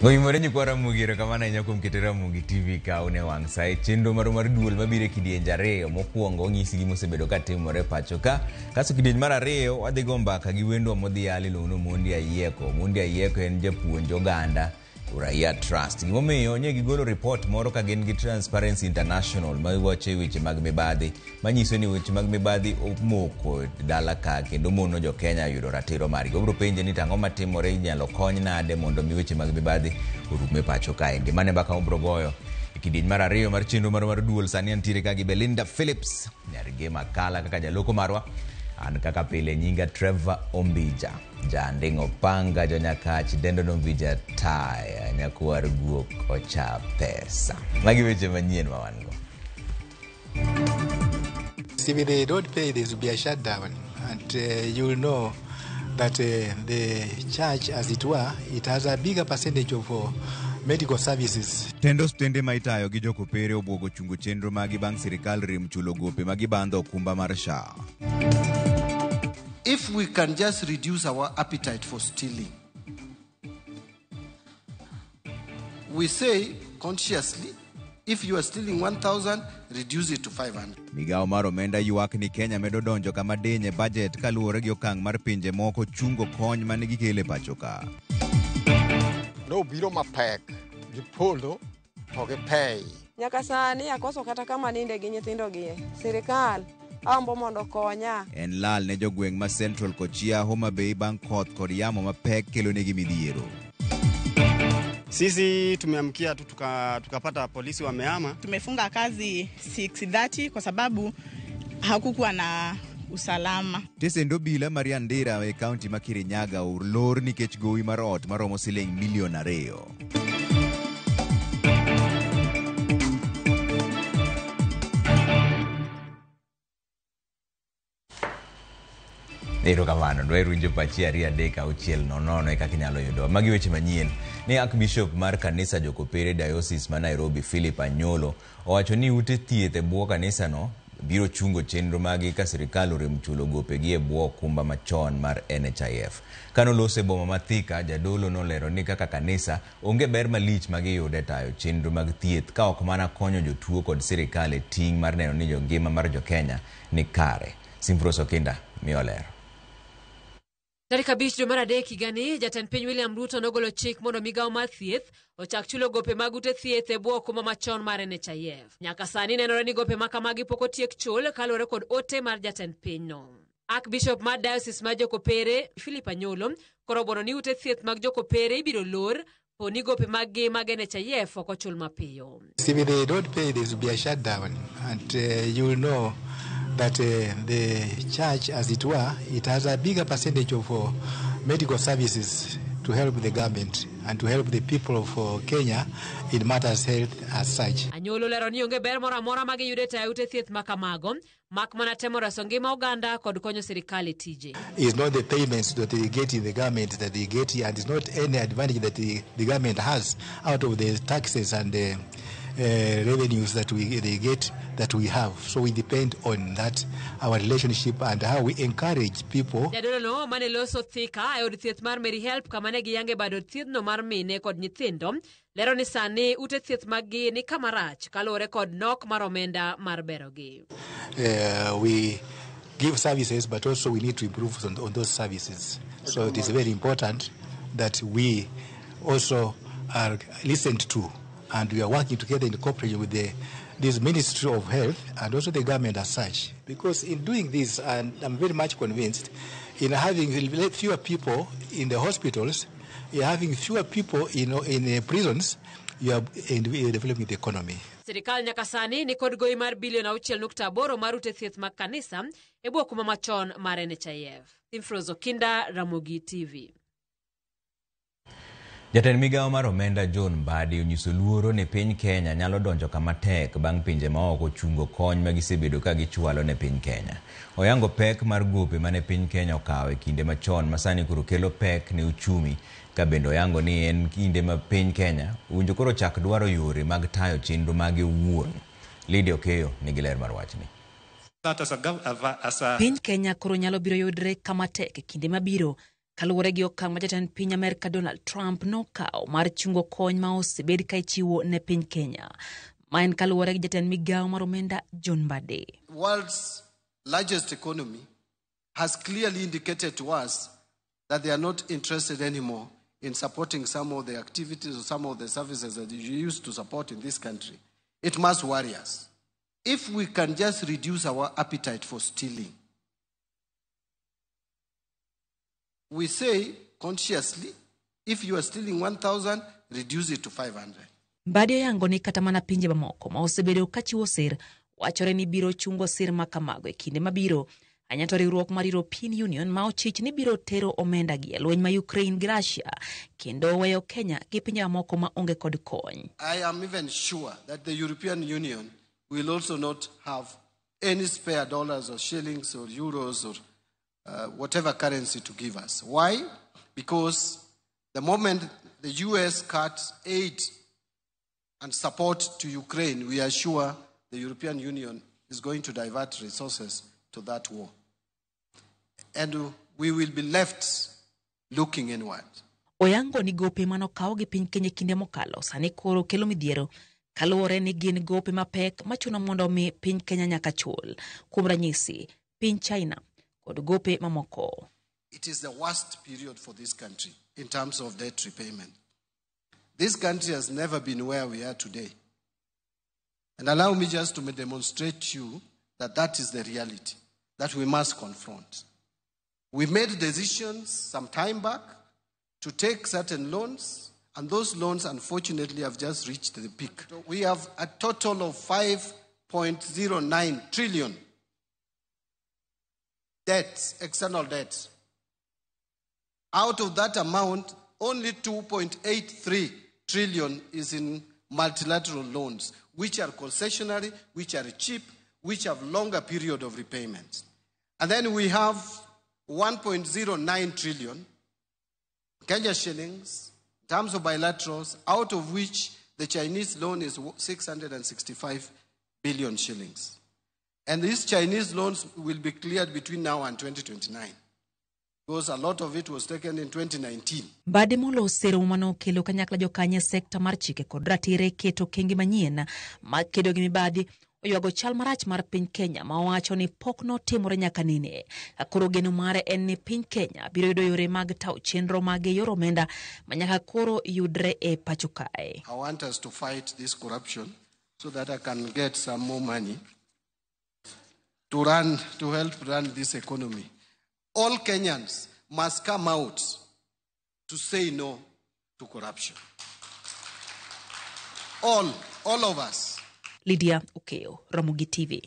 Oimore nyikwa Ramogi, erokamano ahinya kuom keto Ramogi TV ka une wang' sa e chenro marwa mar duol mabiro e kidienje ariyo. Mokwongo onyisi gima osebedo ka timore pacho ka. Kasto kidieny mar ariyo wadhi go mbaka gi wendwa modhial iluongo ni Omondi Ayieko. Omondi Ayieko en japuonj oganda Uraia Trust. Gimomiyo nye gigolo ripot moro ka gin gi Transparency International ma wacho e weche mag mibadhi manyiso ni weche mag mibadhi omoko e dala ka kendo mono jo Kenya yudo ratiro margi. Wabiro penje ni to ang'o matimore, inyalo kony nade mondo mi weche mag mibadhi orum e pacho kaendi. Mano e mbaka wabiro goyo e kidieny mar ariyo mar chenro marwa mar duol. Sani antiere ka gi Belinda Phillips, nyar Gema Kala kaka jaloko marwa. An kaka pile nyinga Trevor Ombija. Janding' opanga jonyakach dendo nombija taya nyakwar guok ocha pesa. Magi weche manyien ma wan go. If they don't pay, there will be a shutdown. And you will know that the church, as it were, it has a bigger percentage of medical services. Tend osiptende ma itayo gi jokopere obwogo chungo chenro magi bang' sirikal rem chulo gope ma gibandho okumba mar SHA. If we can just reduce our appetite for stealing, we say consciously, if you are stealing 1,000, reduce it to 500. Migawo mar omenda ywak ni Kenya medo donjo kama diny e bajet kaluwore gi okang' mar pinje moko chungo kony mane gikelo e pacho ka. Nobiro mapek gi polo to gi pei. Nyaka sani akoso kata kama ninde gi nyithindo gi. Sirikal ambo mondo okonya. En lal ne jogweng' ma Central Kochia, Homa Bay bang' koth kod yamo mapek kelonegi midhiero. Sisi tumeamkia tu tukapata polisi wamehama. Tumefunga kazi 6:30 kwa sababu hakukuwa na usalama. Tesend obila mar Nyandira e kaunti ma Kirinyaga olor nikech gowi mar ot maromo siling milion 2. Erokamano, dwaher winjo pachi 2 3 6 0 0 e kaka inyalo yudowa. Magi weche manyien. Ni Archbishop mar kanisa Jokopere Diocese ma Nairobi Philip Anyolo owacho ni ute thieth e bwo kanisano biro chungo chenro magi ka sirikal orem chulo gopegi e bwo okumba machon mar NHIF. Kanoloso e boma ma Thika, jadolo nolero ni kaka kanisa onge ber malich ma giyudo e tayo chenro mag thieth ka ok mana konyo jotuo kod sirikal e ting' mar neno ni ngima mar jokenya ni kare. Simfros Okinda miyo ler. Tarik 5 dwe mar 3 higani, jatend piny William Ruto nogolo chik mondo migawo mar thieth ochak chulo gope mag ute thieth e bwo okumba machon mar NHIF. Nyaka sani nenore ni gope ma kamagi pok otiek chul kaluwore kod ote mar jatend pinyno. Archbishop mar Diocese mar Jokopere, Philip Anyolo, koro obono ni ute thieth mag Jokopere ibiro lor po ni gope mag gi mag NHIF ok ochul mapiyo. If they don't pay, there will be a shutdown. And you will know that the church, as it were, it has a bigger percentage of medical services to help the government and to help the people of Kenya in matters health as such. Anyolo lero ni onge ber moro amora ma giyudo e tayo ute thieth ma kamago, mak mana temo reso ngima oganda kod konyo sirikal e tije. It's not the payments that they get in the government that they get, and it's not any advantage that the government has out of the taxes and the revenues that they get that we have. So we depend on that, our relationship and how we encourage people. Jadolo no mane loso Thika e od thieth mar Mary Help kama ne giyange bad od thiethno mar mine kod nyithindo, lero ni sani ute thieth mag gi ni kama rach kaluwore kod nok mar omenda mar berogi. We give services, but also we need to improve on those services. So it is very important that we also are listened to, and we are working together in cooperation with this Ministry of Health and also the government as such. Because in doing this, and I'm very much convinced, in having fewer people in the hospitals, in having fewer people in the prisons, you are developing the economy. Sirikal nyaka sani ni kod gowi mar bilion 6.8 mar ute thieth mag kanisa e bwo kuma machon mar NHIF. Simfros Okinda, Ramogi TV. Jatend migawo mar omenda John Mbadi onyiso luoro ni piny Kenya nyalo donjo kama tek bang' pinje maoko chungo kony ma gisebedo ka gichwalo ne piny Kenya. Oyango pek mar gope mane piny Kenya okawo e kinde machon ma sani koro kelo pek ne uchumi, ka bende oyango ni en kinde ma piny Kenya owinjo koro chak dwaro yore mag tayo chenro mage owuon. Lydia Okeyo nigi ler mar wachni. Piny Kenya koro nyalo biro yudre kama tek e kinde mabiro Kaluwore gi okang' ma jatend piny Amerka Donald Trump nokawo mar chungo kony ma osebed ka ichiwo ne piny Kenya. Ma en kaluwore gi jatend migawo mar omenda John Mbadi. World's largest economy has clearly indicated to us that they are not interested anymore in supporting some of the activities or some of the services that you used to support in this country. It must worry us. If we can just reduce our appetite for stealing, we say consciously, if you are stealing 1,000, reduce it to 500. Mbadi oyango ni kata mana pinje mamoko ma osebedo ka chiwo sir wachore ni biro chungo sir ma kamago e kinde mabiro. Anya to riwruok mar European Union ma ochich ni biro tero omenda gi e lweny ma Ukraine gi Russia kendo weyo Kenya gi pinje mamoko ma onge kod kony. I am even sure that the European Union will also not have any spare dollars or shillings or euros or whatever currency to give us. Why? Because the moment the US cuts aid and support to Ukraine, we are sure the European Union is going to divert resources to that war. And we will be left looking inward. Oyango ni gope manokaw gi piny Kenya e kinde mokalo sani koro kelo midhiero kaluwore ni gin gope mapek machuno mondo mi piny Kenya nyaka chul. Kuom ranyisi, piny China kod gope mamoko. It is the worst period for this country in terms of debt repayment. This country has never been where we are today. And allow me just to demonstrate to you that that is the reality that we must confront. We made decisions some time back to take certain loans, and those loans, unfortunately, have just reached the peak. We have a total of 5.09 trillion debts, external debts. Out of that amount, only 2.83 trillion is in multilateral loans, which are concessionary, which are cheap, which have longer period of repayments. And then we have 1.09 trillion Kenya shillings in terms of bilaterals, out of which the Chinese loan is 665 billion shillings. And these Chinese loans will be cleared between now and 2029, because a lot of it was taken in 2019. Mbadi moloso e romo manokelo kanyakla jokanyo e sekta mar chike kod ratiro e keto okenge manyien mag kedo gi mibadhi oywago chal marach mar piny Kenya ma owacho ni pok notimore nyaka nene. Koro geno mare en ni piny Kenya biro yudo yore mag tawo chenro mage yor omenda ma nyaka koro yudre e pacho kae. I want us to fight this corruption so that I can get some more money to help run this economy. All Kenyans must come out to say no to corruption. All of us. Lydia Okeo, Ramogi TV.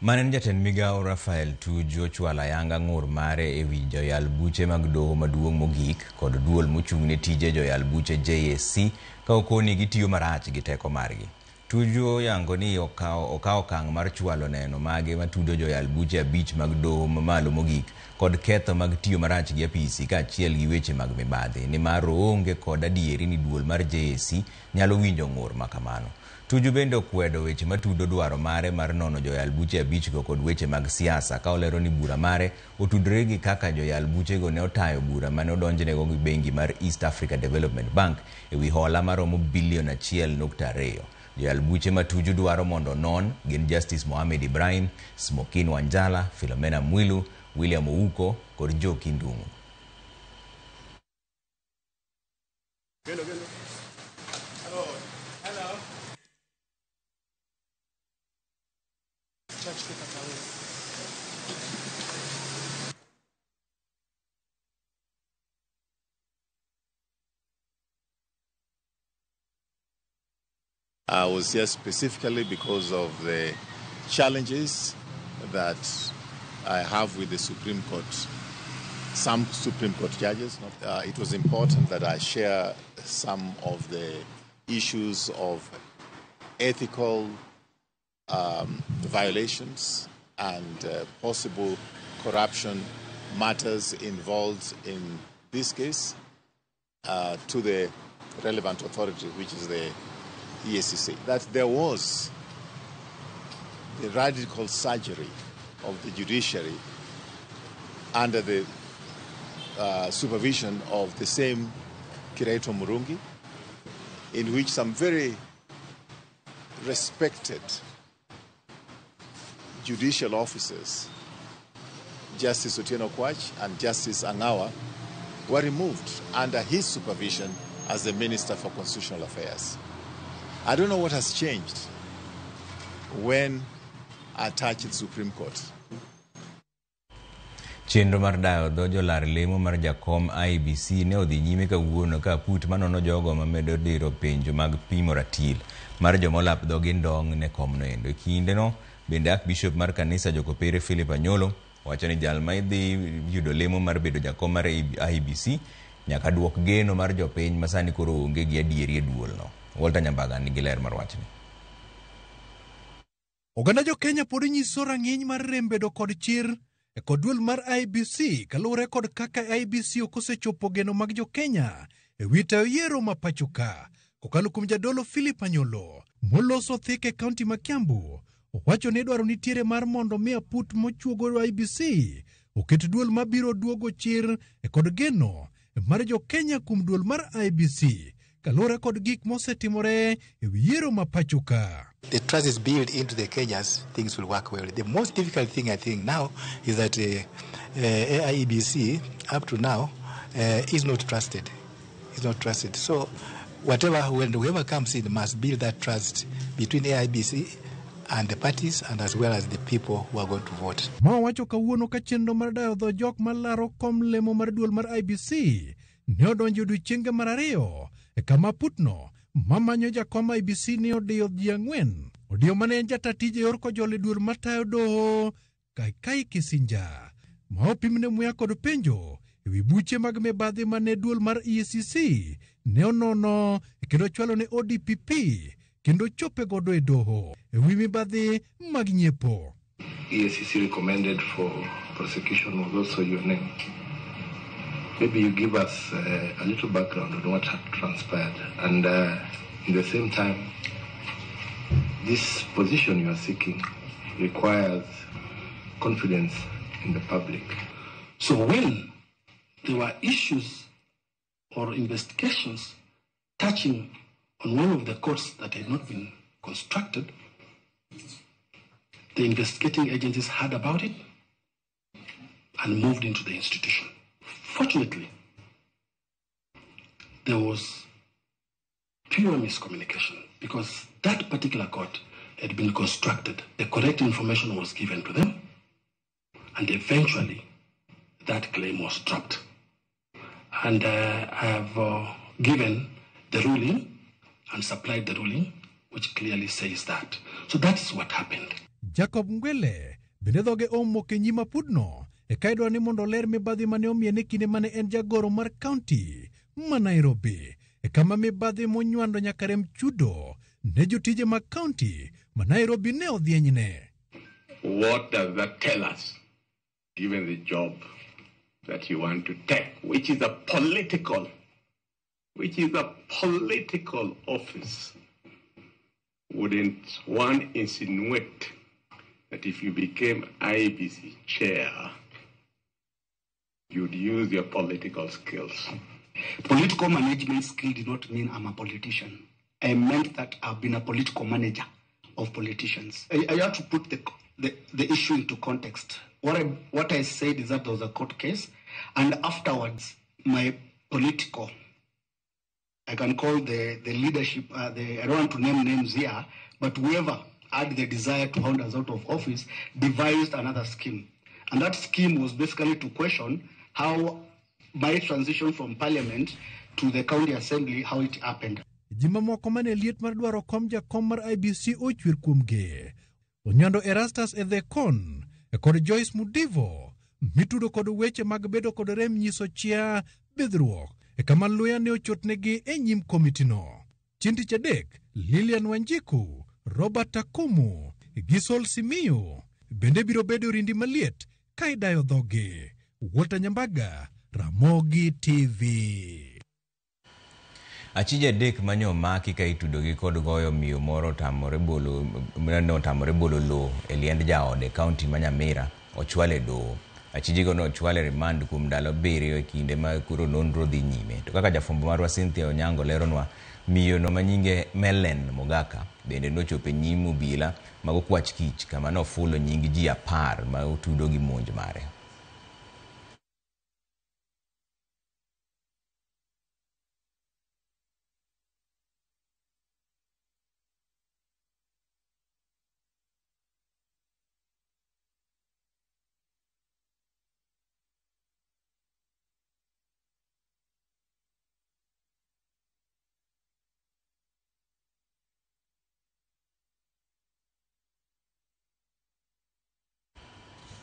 Mane en jatend migawo Raphael Tuju ochwalo ayanga ng'ur mare ewi joyal buche mag doho maduong' mogik kod duol mochung' ne tije joyal buche JSC ka okoni gitiyo marach gi teko margi. Tuju oyango ni okawo okang' mar chwalo neno mage matudo joyal buche 5 mag doho mamalo mogik kod ketho mag tiyo marach gi apisi kaachiel gi weche mag mibadhi nimar oonge kod adieri ni duol mar JSC nyalo winjo ng'ur makamano. Tuju bende okwedo weche matudo dwaro mare mar nono joyal buche 5 go kod weche mag siasa ka olero ni bura mare otudore gi kaka joyal buchego ne otayo bura mane odonjnego gi bengi mar East Africa Development Bank ewi hola maromo bilion 1.2. Joyal buche ma Tuju dwaro mondo onon gin Justice Mohamed Ibrahim, Smokin Wanjala, Philomena Mwilu, William Ouko kod Njoki Ndung'u. I was here specifically because of the challenges that I have with the Supreme Court, some Supreme Court judges. It was important that I share some of the issues of ethical violations and possible corruption matters involved in this case to the relevant authority, which is the EACC, that there was the radical surgery of the judiciary under the supervision of the same Kiraitu Murungi, in which some very respected judicial officers, Justice Otieno Kwach and Justice Angawa, were removed under his supervision as the Minister for Constitutional Affairs. I don't know what has changed when attached to the Supreme Court. Chenro mar dayo dho jolar lemo mar jakom IEBC ne odhi nyime kawuono ka aput manono jogo mamedo diro penjo mag pimo ratil mar jomolap dhogi ndong' ne komno endo. E kindeno bende Archbishop mar kanisa Jokopere Philip Anyolo wacho ni jal ma idhi yudo lemo mar bedo jakom mar IEBC nyaka duok geno mar jopiny ma sani koro onge gi adieri e duolno. Walter Nyambaga nigi ler mar wachni. Oganda jo Kenya pod nyiso rang'iny mar rem bedo kod chir e kod duol mar IEBC kaluwore kod kaka IEBC ok osechopo geno mag jo Kenya e wi tayo yiero ma pacho ka. Kokalo kuom jadolo Philip Anyolo moloso thika e kaunti ma Kiambu, owacho ni dwaro nitiere mar mondo mi aput mochuogo IEBC oket duol mabiro duogo chir e kod geno mar jo Kenya kuom duol mar IEBC kaluwore kod gik mosetimore e wi yiero ma pacho ka. The trust is built into the Kenyans, things will work well. The most difficult thing I think now is that IEBC up to now is not trusted. It's not trusted. So when whoever comes in must build that trust between AIBC and the parties and as well as the people who are going to vote. Ma wacho kawuono ka chenro mar dayo dho jok malaro kom lemo mar duol mar IEBC ne odonjo odiechienge mar ariyo e kama putno mamanyo jakom IEBC ne odiyo ji ang'wen. Odiyo mane en jata tije yor kojolo e duol matayo doho Kaikai Kisinja ma opimne muya kod penjo e wi buche mag mibadhi mane duol mar EACC ne onono kendo chwalo ne ODPP kendo chope godo e doho e wi mibadhi mag nyiepo. EACC recommended for prosecution was also your name. Maybe you give us a little background on what had transpired, and in the same time, this position you are seeking requires confidence in the public. So when there were issues or investigations touching on one of the courts that had not been constructed, the investigating agencies heard about it and moved into the institution. Fortunately, there was pure miscommunication because that particular court had been constructed. The correct information was given to them, and eventually that claim was dropped. And I have given the ruling and supplied the ruling, which clearly says that. So that's what happened. Jacob Ngwele bende dhoge omoko e nyim apudno e ka idwaro ni mondo oler mibadhi mane omiye kinde mane en jagoro mar kaunti ma Nairobi e kama mibadhi monywando nyaka rem chudo ne jotije mag kaunti ma Nairobi ne odhienyne. What does that tell us, given the job that you want to take, which is a political office? Wouldn't one insinuate that if you became IEBC chair, you'd use your political skills? Political management skill did not mean I'm a politician. I meant that I've been a political manager of politicians. I have to put the issue into context. What I said is that there was a court case, and afterwards, my political, I can call the leadership, I don't want to name names here, but whoever had the desire to hound us out of office devised another scheme. And that scheme was basically to question how my transition from parliament to the county assembly, how it happened. Ji mamoko mane liet mar dwaro kom jakom mar IEBC ochwer kuomgi. Onyando Erastus Edhekon kod Joyce Mudivo mitudo kod weche mag bedo kod rem nyiso chia bidhruok e kama luya ne ochotnegi e nyim komitino. Chieng' tich adek, Lilian Wanjiku, Robert Akumu gi Sol Simiyu bende biro bedo orindi maliet ka idayo dhogi. Walter Nyambaga, Ramogi TV. Achije adek mane omaki ka itudogi kod goyo miyo moro otamore bolo lowo e liend jaode e kaunti ma Nyamira ochwal e doho. Achijego nochwal e remand kuom ndalo 7 e kinde ma koro nonro dhi nyime. To kaka jafwambo marwa Cynthia Onyango leronwa, miyo no manyinge Melen Mogaka bende nochopo e nyim obila mag okwach kich kama nofulo nying ji 10 ma otudo gi monj mare.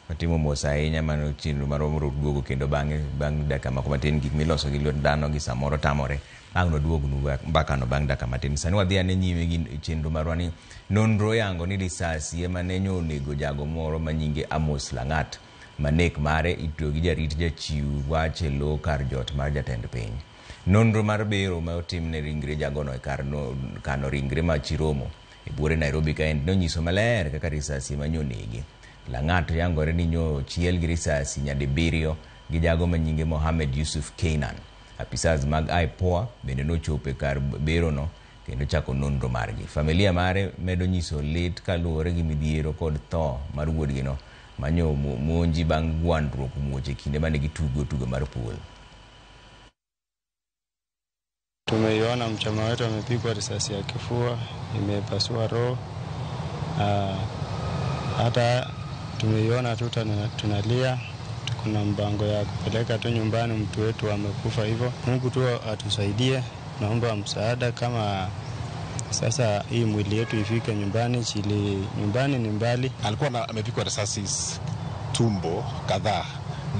Watimo mos ahinya mano chenro marwa moro duogo kendo bang'e bang' dakika moko matin gik miloso gi lwet dhano gi samoro tamore ang' noduognu mbakano bang' dakika matin. Sani wadhi ane nyime gi chenro marwa ni nonro yango ni risasi ema ne nyo onego jago moro ma nyinge Amos Lang'at ma nek mare itudo gi jarit jachiw wach e lo kar jot mar jatend piny. Nonro mar bero ma otimne ringre jagono e kar kano ringre ma Chiromo e buore Nairobi kaendi nonyiso maler kaka risasi ema nyo onege. Lang'at yangore ni nyo ochiel gi risasi nyadibiriyo gi jago manyinge Mohamed Yusuf Keinan. Apisas mag IPOA bende nochopo e kar berono kendo chako nonro margi. Familia mare medo nyiso lit kaluwore gi midhiero kod tho mar wuodgino manyo monji bang' gwandruok muoch e kinde mane gitugo tugo mar pool. Tumeiona mchama wetu amepigwa risasi ya kifua, imepasua roho. Hata tumeiona tu tunalia, kuna mpango ya kupeleka tu nyumbani, mtu wetu amekufa hivyo. Mungu tu atusaidie, naomba msaada kama sasa hii mwili yetu ifike nyumbani, chili nyumbani ni mbali. Alikuwa amepigwa risasi tumbo kadhaa.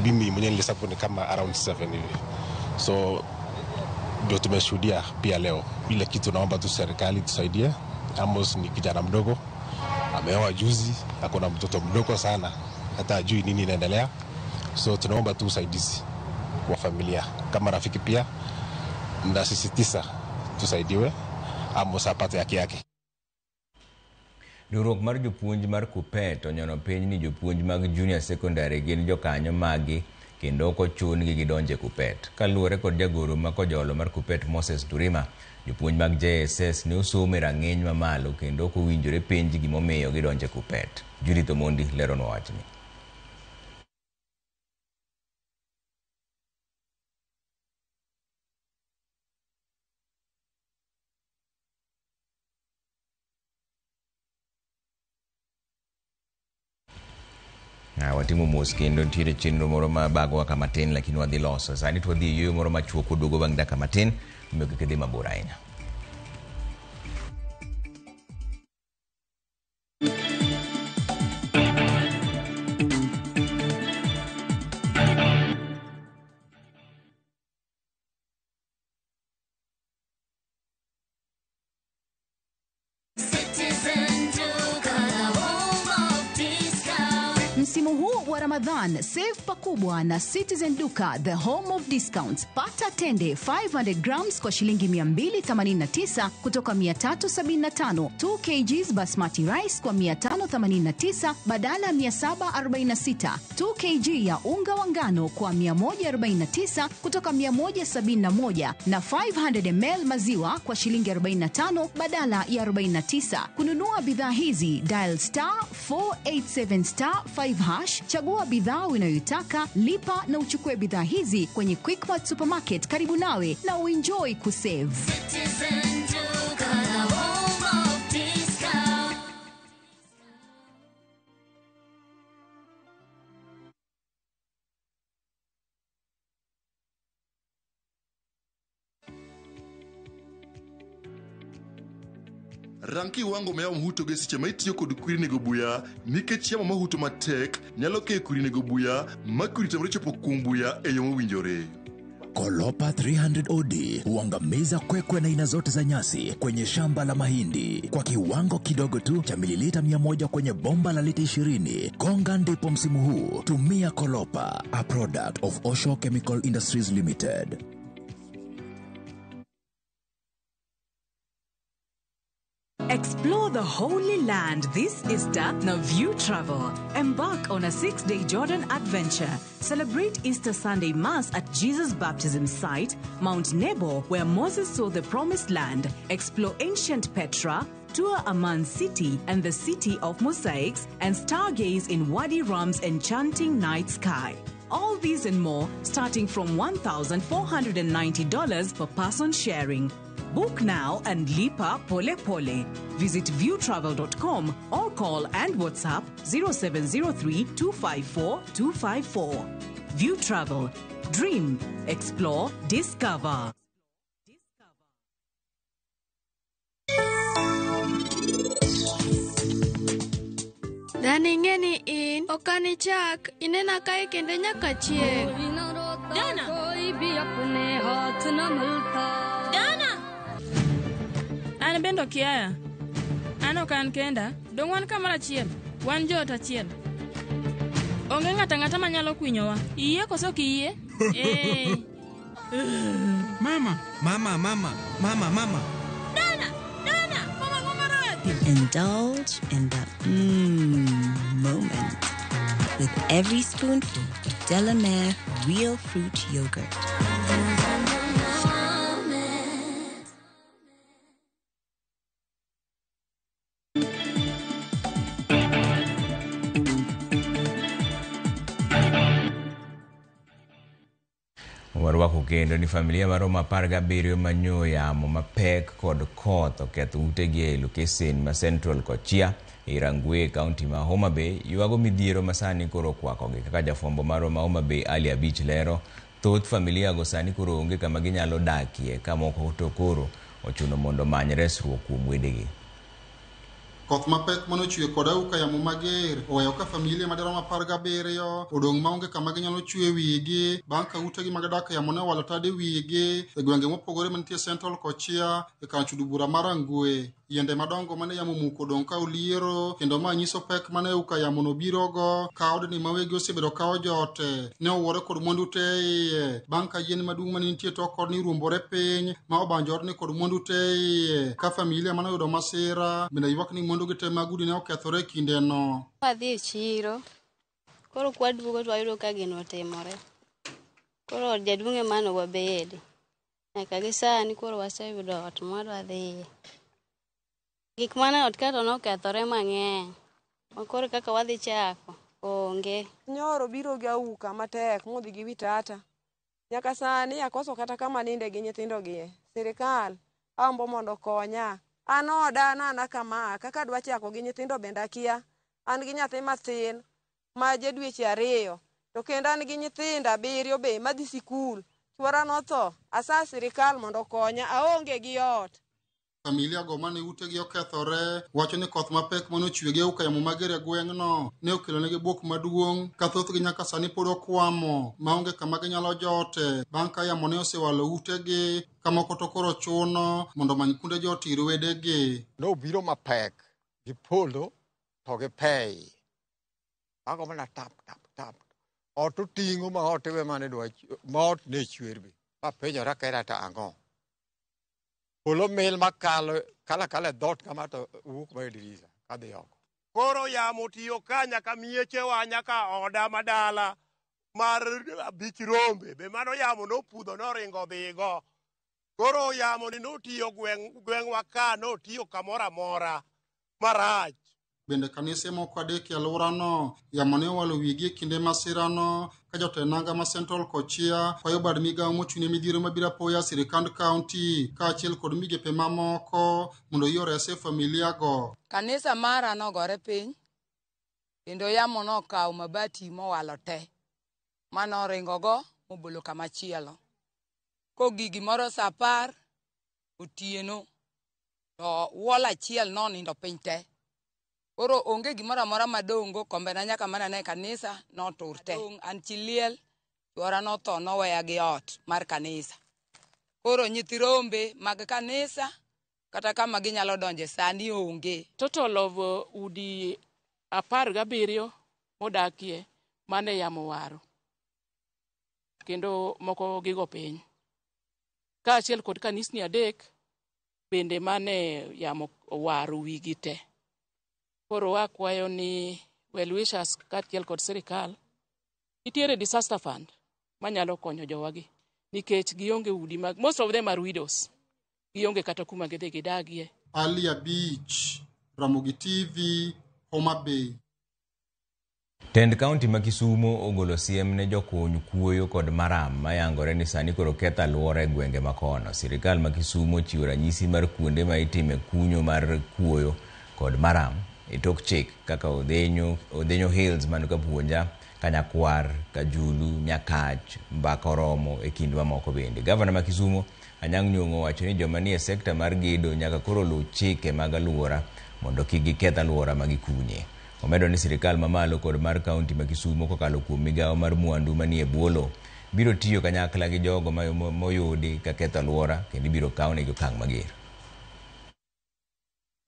Mimi mwenyewe nilihesabu ni kama around 7 hivi. So ndio tumeshuhudia pia leo. Ile kitu naomba tu serikali tusaidie. Amos ni kijana mdogo, ameoa juzi, ako na mtoto mdogo sana, hata hajui nini inaendelea. So tunaomba tu usaidizi wa familia kama rafiki pia, nasisitiza tusaidiwe Amos apate haki yake. Riwruok mar jopuonj mar KUPPET onyono piny ni jopuonj mag junior secondary gin jokanyo magi kendo ok ochun-gi gidonje KUPPET. Kaluwore kod jagoro ma kojolo mar KUPPET Moses Turima, jopuonj mag JSS ne osomo e rang'iny mamalo kendo ok owinjore penj gimomiyo gidonje KUPPET. Judith Omondi leronwa wachni. Watimo mos kendo nitiere chenro moro ma bagowa kama tin lakini wadhi loso. Sani to wadhi e yueyo moro machuok waduogo bang' dakika matin omiyo kik idhi mabor ahinya. Msimu huu wa Ramadhan, save pakubwa na Citizen Duka, the home of discounts. Pata tende 500 grams kwa shilingi 289 kutoka 375, 2 kgs basmati rice kwa 589 badala 746, 2 kg ya unga wa ngano kwa 149 kutoka 171 na 500 ml maziwa kwa shilingi 45 badala ya 49. Kununua bidhaa hizi, dial star 487 star 5 hash, chagua bidhaa unayoitaka, lipa na uchukue bidhaa hizi kwenye Quickmart Supermarket karibu nawe na uenjoy kusave. Citizen Duka, the home of discount. Rang kiwango ma yamo huto go e seche ma itiyo kod kwiri nego buya nikech yamo mahuto matek nyalo keyo kwiri nego buya ma kwiri tamre chopo kuom buya e yo mowinjore. Kolopa 300 OD huangamiza kwekwe na aina zote za nyasi kwenye shamba la mahindi kwa kiwango kidogo tu cha mililita 100 kwenye bomba la lita 20. Gonga ndipo msimu huu. Tumia Kolopa, a product of Osho Chemical Industries Limited. Explore the Holy Land this Easter na View Travel. Embark on a 6-day Jordan adventure. Celebrate Easter Sunday Mass at Jesus' baptism site, Mount Nebo, where Moses saw the Promised Land. Explore ancient Petra, tour Amman City and the City of Mosaics, and stargaze in Wadi Rum's enchanting night sky. All these and more starting from $1,490 per person sharing. Book now and lipa pole pole. Visit viewtravel.com or call and WhatsApp 0703 254 254. View Travel. Dream, explore, discover. Dani ing'e ni in ok anichak inena kae kendo nyaka chieng'. Dana! Dana! An bende okiaya. An ok an kenda, dong' wan kamoro achiel. Wan joot achiel. Onge ng'ato ang'ata manyalo kwinyowa. Iyie koso ok iyie? Ee. Mama, mama, mama, mama, mama. Dana! Dana! Mama, mama marach! Indulge in the moment with every spoonful of Delamere Real Fruit Yogurt. Warwako kendo ni familia maromo 17 manyo yamo mapek kod koth oketho utegi e lokesen ma Central Kochia e Rangwe, kaunti ma Homa Bay, ywago midhiero ma sani koro okwakogi. Kaka jafwambo marwa ma Homa Bay Ali Abich lero, thoth familia go sani koro onge kama ginyalo dakie, ka moko to koro ochuno mondo omany resruok kuom wedegi. Koth mapek manochwe kod auka yamo mager oweyo ka familia madirom 17 odong' maonge kama ginyalo chwe wigi bang' ka utegi mag dak yamo ne owalo tade wigi e gwenge mopogore mantie Central Kochia e kar chudo bura mar Rangwe. Yiende madongo mane yamo omuko odong' ka oliero kendo ma nyiso pek mane auka yamo no birogo ka odni ma wegi osebedo ka ojote ne owuore kod mwandu te iye bang' ka yien maduong' mane nitie tok odni ruombore piny ma obanjo odni kod mwandu te iye ka familia mane oyudo masira bende ywak ni mwandu gi te mag udi ne okethore e kindeno. Wadhi e chiro, koro kwaduogo to wayudo ka gino otimore. Koro od jaduong' ema ne wabede. Nyaka gi sani koro waseyudo ot mwadwa dhiye. Gik mane ot ka to nokethore mang'eny. Ma koro kaka wadhi chako, onge. Nyoro biro gi auka matek modhi gi wi tata. Nyaka sani akoso kata kama ninde gi nyithindo gi. Sirikal ambo mondo okonya. An oda anana kama, kaka adwa chako gi nyithindo bende akia. An gi nyathi mathin ma ja dweche 2, to kendo an gi nyithindo 7 be madhi sikul. Chuora notho, asa sirikal mondo okonya, aonge gi ot. Familia go mane utegi okethore wacho ni koth mapek manochwe gi auka yamo mager e gweng'no ne okelonegi buok maduong' ka thothgi nyaka sani pod okwamo maonge kama ginyalo jote bang' ka yamo ne osewalo utegi ka moko to koro chuno mondo omany kuonde jot ir wedegi. Nobiro mapek gi polo to gi pei. Ago mana tap tap tap. Ot oting'o ma ot iwe mane dwa ma ot ne chwer be. Apenjora kera to ang'o. Polo mil makalo kala kala dhoot kama to wuok ma e dirisa kadhi oko. Koro yamo tiyo ka nyaka miechewa nyaka oda madala mar 5 rombe be mano yamo nopudho noringo dhigo. Koro yamo ni notiyo gweng'wa ka notiyo kamoro amora marach. Bende kanise moko 3 e alworano yamo ne owalo wigi e kinde masirano ka jotend nanga ma Central Kochia kwayo bad migawo mochung'ne midhiero mabiro apoya sirikand kaunti kaachiel kod migepe mamoko mondo oyie orese familia go. Kanisa mara nogore piny kendo yamo nokawo mabati mowalo te manoringogo mobolo kama chielo. Kogik gimoro saa 10 otieno to wol achiel nonindo piny te. Koro onge gimoro amora madongo, kombena nyaka mana ne kanisa notur te. An chi liel, chuora notho noweya gi ot mar kanisa. Koro nyithi rombe mag kanisa kata kama ginyalo donje sani onge. Total of udi 17 modakie mane yamo waro. Kendo moko gigo piny. Kaachiel kod kanisni 3 bende mane yamo owaro wigi te. Koro wakwayo ni well wishers kaachiel kod sirikal nitiere disaster fund manyalo konyo jowagi nikech gionge udi mag most of them are widows. Gionge kata kuma gidhi gidagie. Ali Abich, Ramogi TV, Homa Bay. Tend kaunti ma Kisumo ogolo siem ne jokuny kuoyo kod maram mayangore ni sani koro ketho alwora e gwenge ma kono. Sirikal ma Kisumo ochiwo ranyisi mar kuonde ma itime kunyo mar kuoyo kod maram e tok chik kaka Odhenyo Hills man Kapuonja, Kanyakwar, Kajulu, Nyakach, Mbaka Oromo e kind mamoko bende. Gavana ma Kisumo Anyang' Nyong'o owacho ni joma nie sekta mar gedo nyaka koro luw chike mag alwora mondo kik giketh alwora ma gikunye. Omedo ni sirikal mamalo kod mar kaunti ma Kisumo kokalo kuom migawo mar mwandu manie bwo lowo biro tiyo kanyakla gi jogo moyudi ka ketho alwora kendo ibiro kawnegi okang' mager.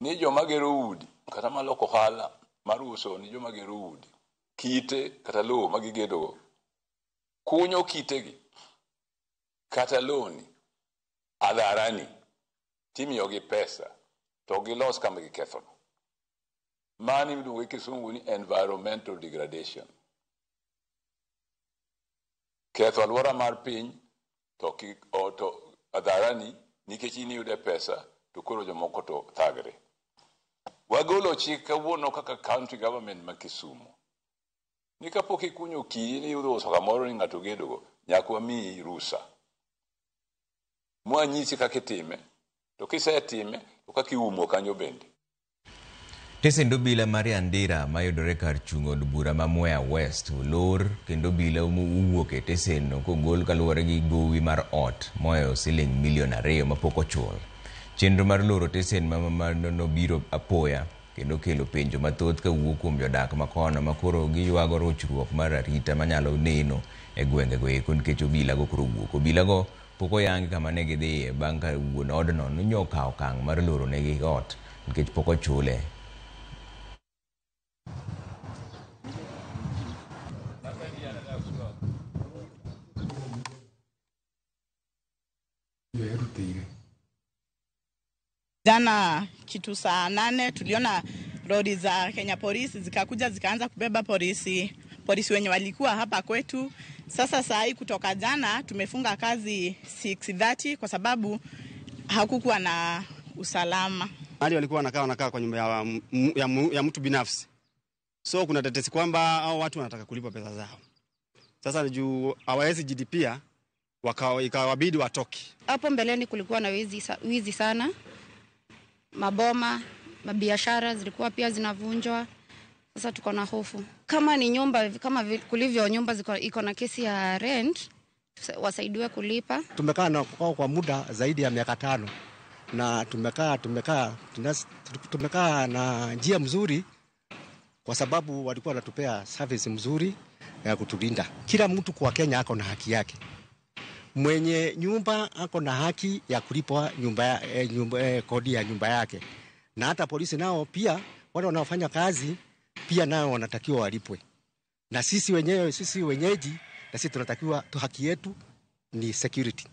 Ni joma gero udi kata maloko ohala mar uso ni joma gero udi kite kata lowo ma gigedogo kunyo kitegi kata lowoni adharani timiyogi pesa to gilos kama gikethono. Mani iluongo gi kisungu ni environmental degradation. Ketho alwora mar piny to adharani nikech in iyude pesa to koro jomoko to thagre. Wagolo chik kawuono kaka county government ma Kisumu ni kapok ikunyo kidi ni idhi uso kamoro ni ng'ato gedogo nyaka wamiyi rusa. Mwanyisi kaka itime to kisetime to kaka iumo kanyo bende. Tesend obila mar Yandira mayudore kar chung' od bura ma Mwea West olor kendo obila owuok e tesenno kogol kaluwore gi gowi mar ot mohewo siling milion 2 mapok ochul. Chenro mar loro tesen nobiro apoya kendo kelo penjo mathoth kawuok kuom jodak makono makoro giywago rochruok mar arita manyalo neno e gwengego eko nikech obilago koro owuok. Obilago pok oyangi kama ne gidhiye bang' ka wuon odno nonyo okawo okang' mar loro negi ot nikech pok ochule. Jana kitu saa 8 tuliona lori za Kenya Polisi zikakuja zikaanza kubeba polisi wenye walikuwa hapa kwetu. Sasa saa hii kutoka jana tumefunga kazi 6:30 kwa sababu hakukuwa na usalama. Mahali walikuwa wanakaa kwa nyumba ya mtu binafsi. So kuna tetesi kwamba hao watu wanataka kulipa pesa zao. Sasa juu hawawezi jidipia ikawabidi watoke. Hapo mbeleni kulikuwa na wizi sana. Maboma, mabiashara zilikuwa pia zinavunjwa. Sasa tuko na hofu. Kama ni nyumba, kama kulivyo nyumba iko na kesi ya rent, wasaidiwe kulipa. Tumekaa na kwa muda zaidi ya miaka 5 na tumekaa na njia mzuri kwa sababu walikuwa wanatupea service mzuri ya kutulinda. Kila mtu kwa Kenya ako na haki yake. Mwenye nyumba ako na haki ya kulipwa nyumba, kodi ya nyumba yake. Na hata polisi nao pia wale wanaofanya kazi pia nao wanatakiwa walipwe. Na sisi wenyewe, sisi wenyeji, na sisi tunatakiwa tu haki yetu ni security.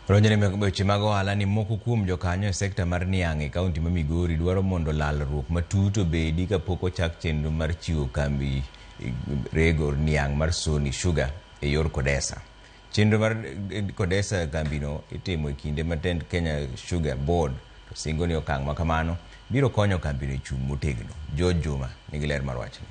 Ronjone weche mag ohala ni moko kuom jokanyo e sekta mar niang' e kaunti ma Migori dwaro mondo lalruok matut obedi kapok ochak chenro mar chiwo kambi rego niang' mar Sony Sugar e yor Kodesa. Chenro mar Kodesa kambino itimo e kinde ma tend Kenya Sugar Board to singo ni okang' ma kamano biro konyo kambino e chung' motegno. George Juma nigi ler mar wachni.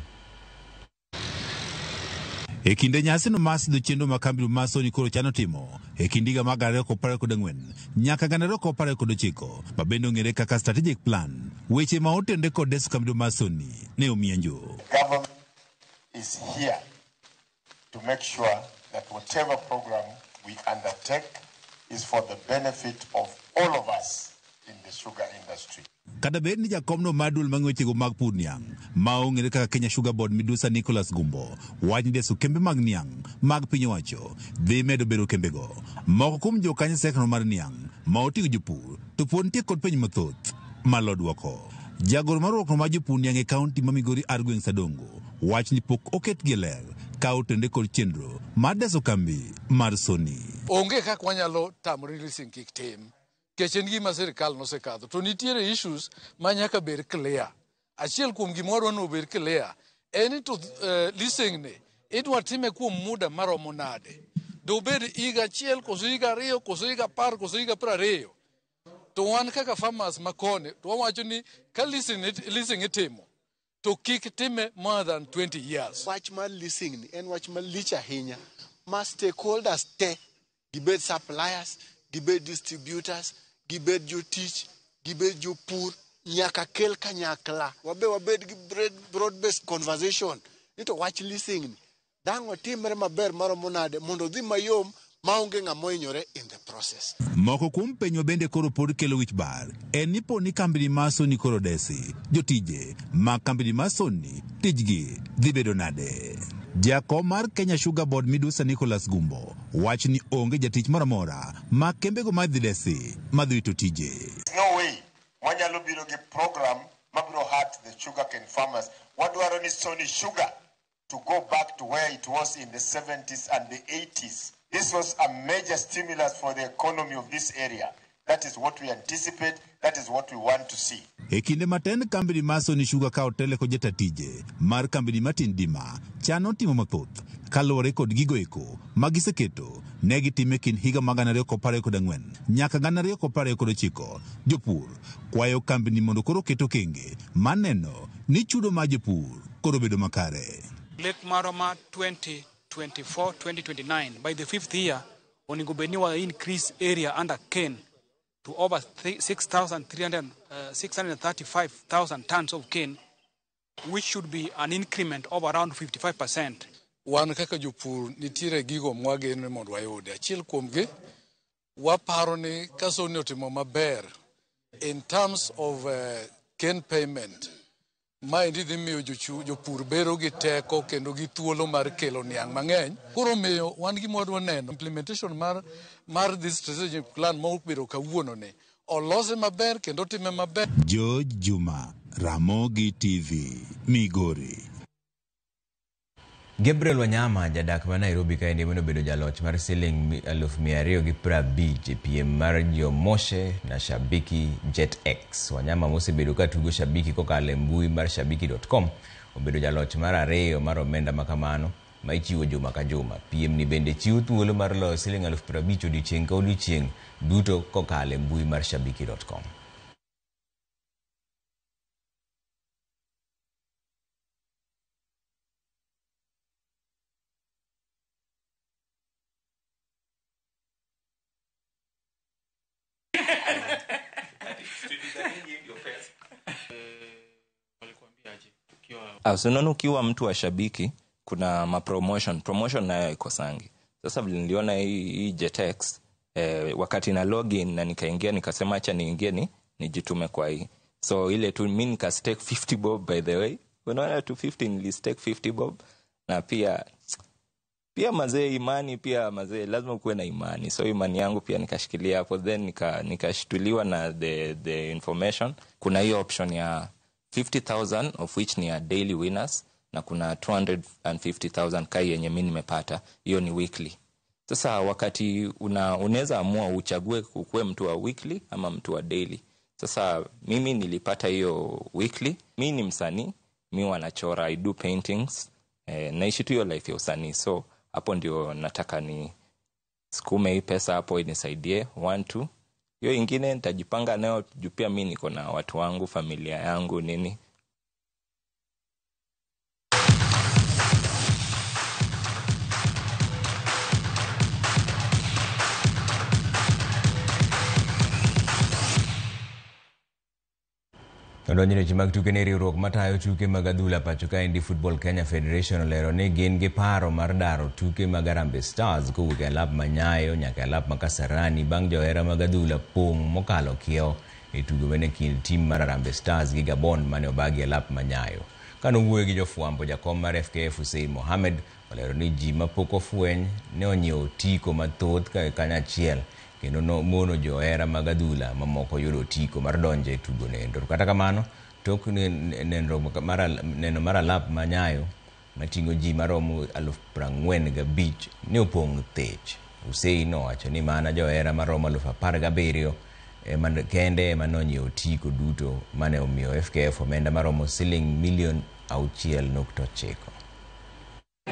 E kinde nyasino mar sidho chenro ma kambi mar Sony koro chano timo e kind higa mar 2024 nyaka 2029 ma bende ong'ere kaka strategic plan, weche ma otenore kod deso kambi mar Sony ne omienjo. Government is here to make sure that whatever program we undertake is for the benefit of all of us in the sugar industry. Kata bed ni jakomno mar duol mang'e wechego mag pur niang' ma ong'ere kaka Kenya Sugar Board Midusa Nicholas Gumbo wach ni deso kembe mag niang' mag piny owacho dhi medo bedo kembego. Moko kuom jokanyo sekno mar niang' ma oting'o jopur to pod nitie kod penjo mathoth malo duoko. Jagoro mar riwruok mar jopur niang' e kaunti ma Migori ar gweng' Sadongo wach ni pok oketgi e ler ka otende kod chenro mar deso kambi mar Sony. Onge kaka wanyalo tamore leasing kik tim nikech en gima sirikal nosekadho to nitiere issues ma nyaka bed clear. Achiel kuom gima wadwa ni obed clear en ni to leasing ni idwa time kuom muda maromo nade. Dobed higa achiel koso higa 2 koso higa 10 koso higa 20. To wan kaka farmers makoni to wawacho ni ka leasing itimo to kik time more than 20 years. Wach mar leasing ni en wach malich ahinya ma stakeholders te gibed suppliers, gibed distributors, gibed jotich, gibed jopur nyaka kel kanyakla. Wabe wabed gi broad based conversation ni to wach leasing ni dang' otimre maber maromo nade mondo odhi mayom maonge ng'ama ohinyore in the process. Moko kuom penjo bende koro pod kelo wich bar en ni po ni kambini mar Sony koro desi, jotije mag kambini mar Sony tijgi dhi bedo nade? Jakom mar Kenya Sugar Board Midusa Nicholas Gumbo wach ni onge jatich moro amora ma kembego madhi desi madhi wito tije. No way wanyalo biro gi program mabiro hurt the sugarcane farmers. Wadwaro ni Sony Sugar to go back to where it was in the 70s and the 80s. This was a major stimulus for the economy of this area. That is what we anticipate. That is what we want to see. E kinde matin kambini mar Sony Sugar ka otele kod jata tije mar kambini Martin Dima chano timo mathoth kaluwore kod gigo eko ma giseketo ne gitime kind higa mag 2024 nyaka 2029. Jopur kwayo kambini mondo koro oket okenge mar neno ni chudo mar jopur koro bedo makare. Lek marwa ma 2024-2029 by the fifth year onego bed ni wa increase area under cane to over 635,000 tons of cane, which should be an increment of around 55%. Wan kaka jopur nitiere gigo mwageno ni mondo wayudi. Achiel kuomgi waparo ni ka Sony otimo maber in terms of cane payment, maendi dhi miyo jopur bedo gi teko kendo gi thuolo mar kelo niang' mang'eny. Koro miyo wan gima wadwa neno implementation mar this strategic plan ma obedo kawuono ni olose maber kendo time maber. George Juma, Ramogi TV, Migori. Gabriel Wanyama, jadak ma Nairobi kaendi mane obedo jaloch mar siling 250,000 e piem mar Jomoshe na Shabiki Jet X. Wanyama mosebedo ka tugo Shabiki kokalo e mbui mar shabiki.com obedo jaloch mar ariyo mar omenda makamano ma ichiwo juma ka juma. Piem ni bende chiwo thuolo mar loyo siling 50,000 odiochieng' ka odiochieng' duto kokalo e mbui mar shabiki.com. So unaona ukiwa mtu wa Shabiki kuna mapromotion, promotion nayo ikosangi. Sasa vile niliona hii JetX wakati na login na nikaingia nikasema acha niingie ni nijitume kwa hii. So ile tu mimi nika stake 50 bob, by the way. Unaona 250 nili stake 50 bob na pia mazee imani, pia mazee lazima kuwe na imani. So imani yangu pia nikashikilia hapo, then nikashtuliwa na the information. Kuna hiyo option ya 50,000 of which ni ya daily winners na kuna 250,000 kai yenye mimi nimepata, hiyo ni weekly. Sasa wakati unaweza amua uchague ukuwe mtu wa weekly ama mtu wa daily. Sasa mimi nilipata hiyo weekly. Mimi ni msanii, mimi wanachora, I do paintings, naishi tu hiyo life ya usanii. So hapo ndio nataka ni sukume hii pesa hapo inisaidie 1 2. Hiyo ingine nitajipanga nayo juu pia mimi niko na watu wangu, familia yangu nini. Odonjo weche mag tuke ni riwruok matayo tuke mag adhula pacho kaendi Football Kenya Federation olero ni gin gi paro mar daro tuke mag Harambee Stars kowuok e alap ma Nyayo nyaka e alap ma Kasarani bang' johera mag adhula pong' mokalo kiewo e tugo mane kind tim mar Harambee Stars gi Gabon mane obagi e alap ma Nyayo. Kanowuoyo gi jofwambo, jakom mar FKF Hussein Mohamed olero ni ji mapok ofweny ne onyiewo otiko mathoth kanyachiel kendo mono johera mag adhula mamoko yudo otiko mar donjo e tugo noendo. Kata kamano, Tok neno mar alap ma Nyayo mating'o ji maromo 45,000 ne opong' thech. Hussein owacho ni mana johera maromo 17,000 kende ema nonyiewo otiko duto mane omiyo FKF omenda maromo siling milion 6.9.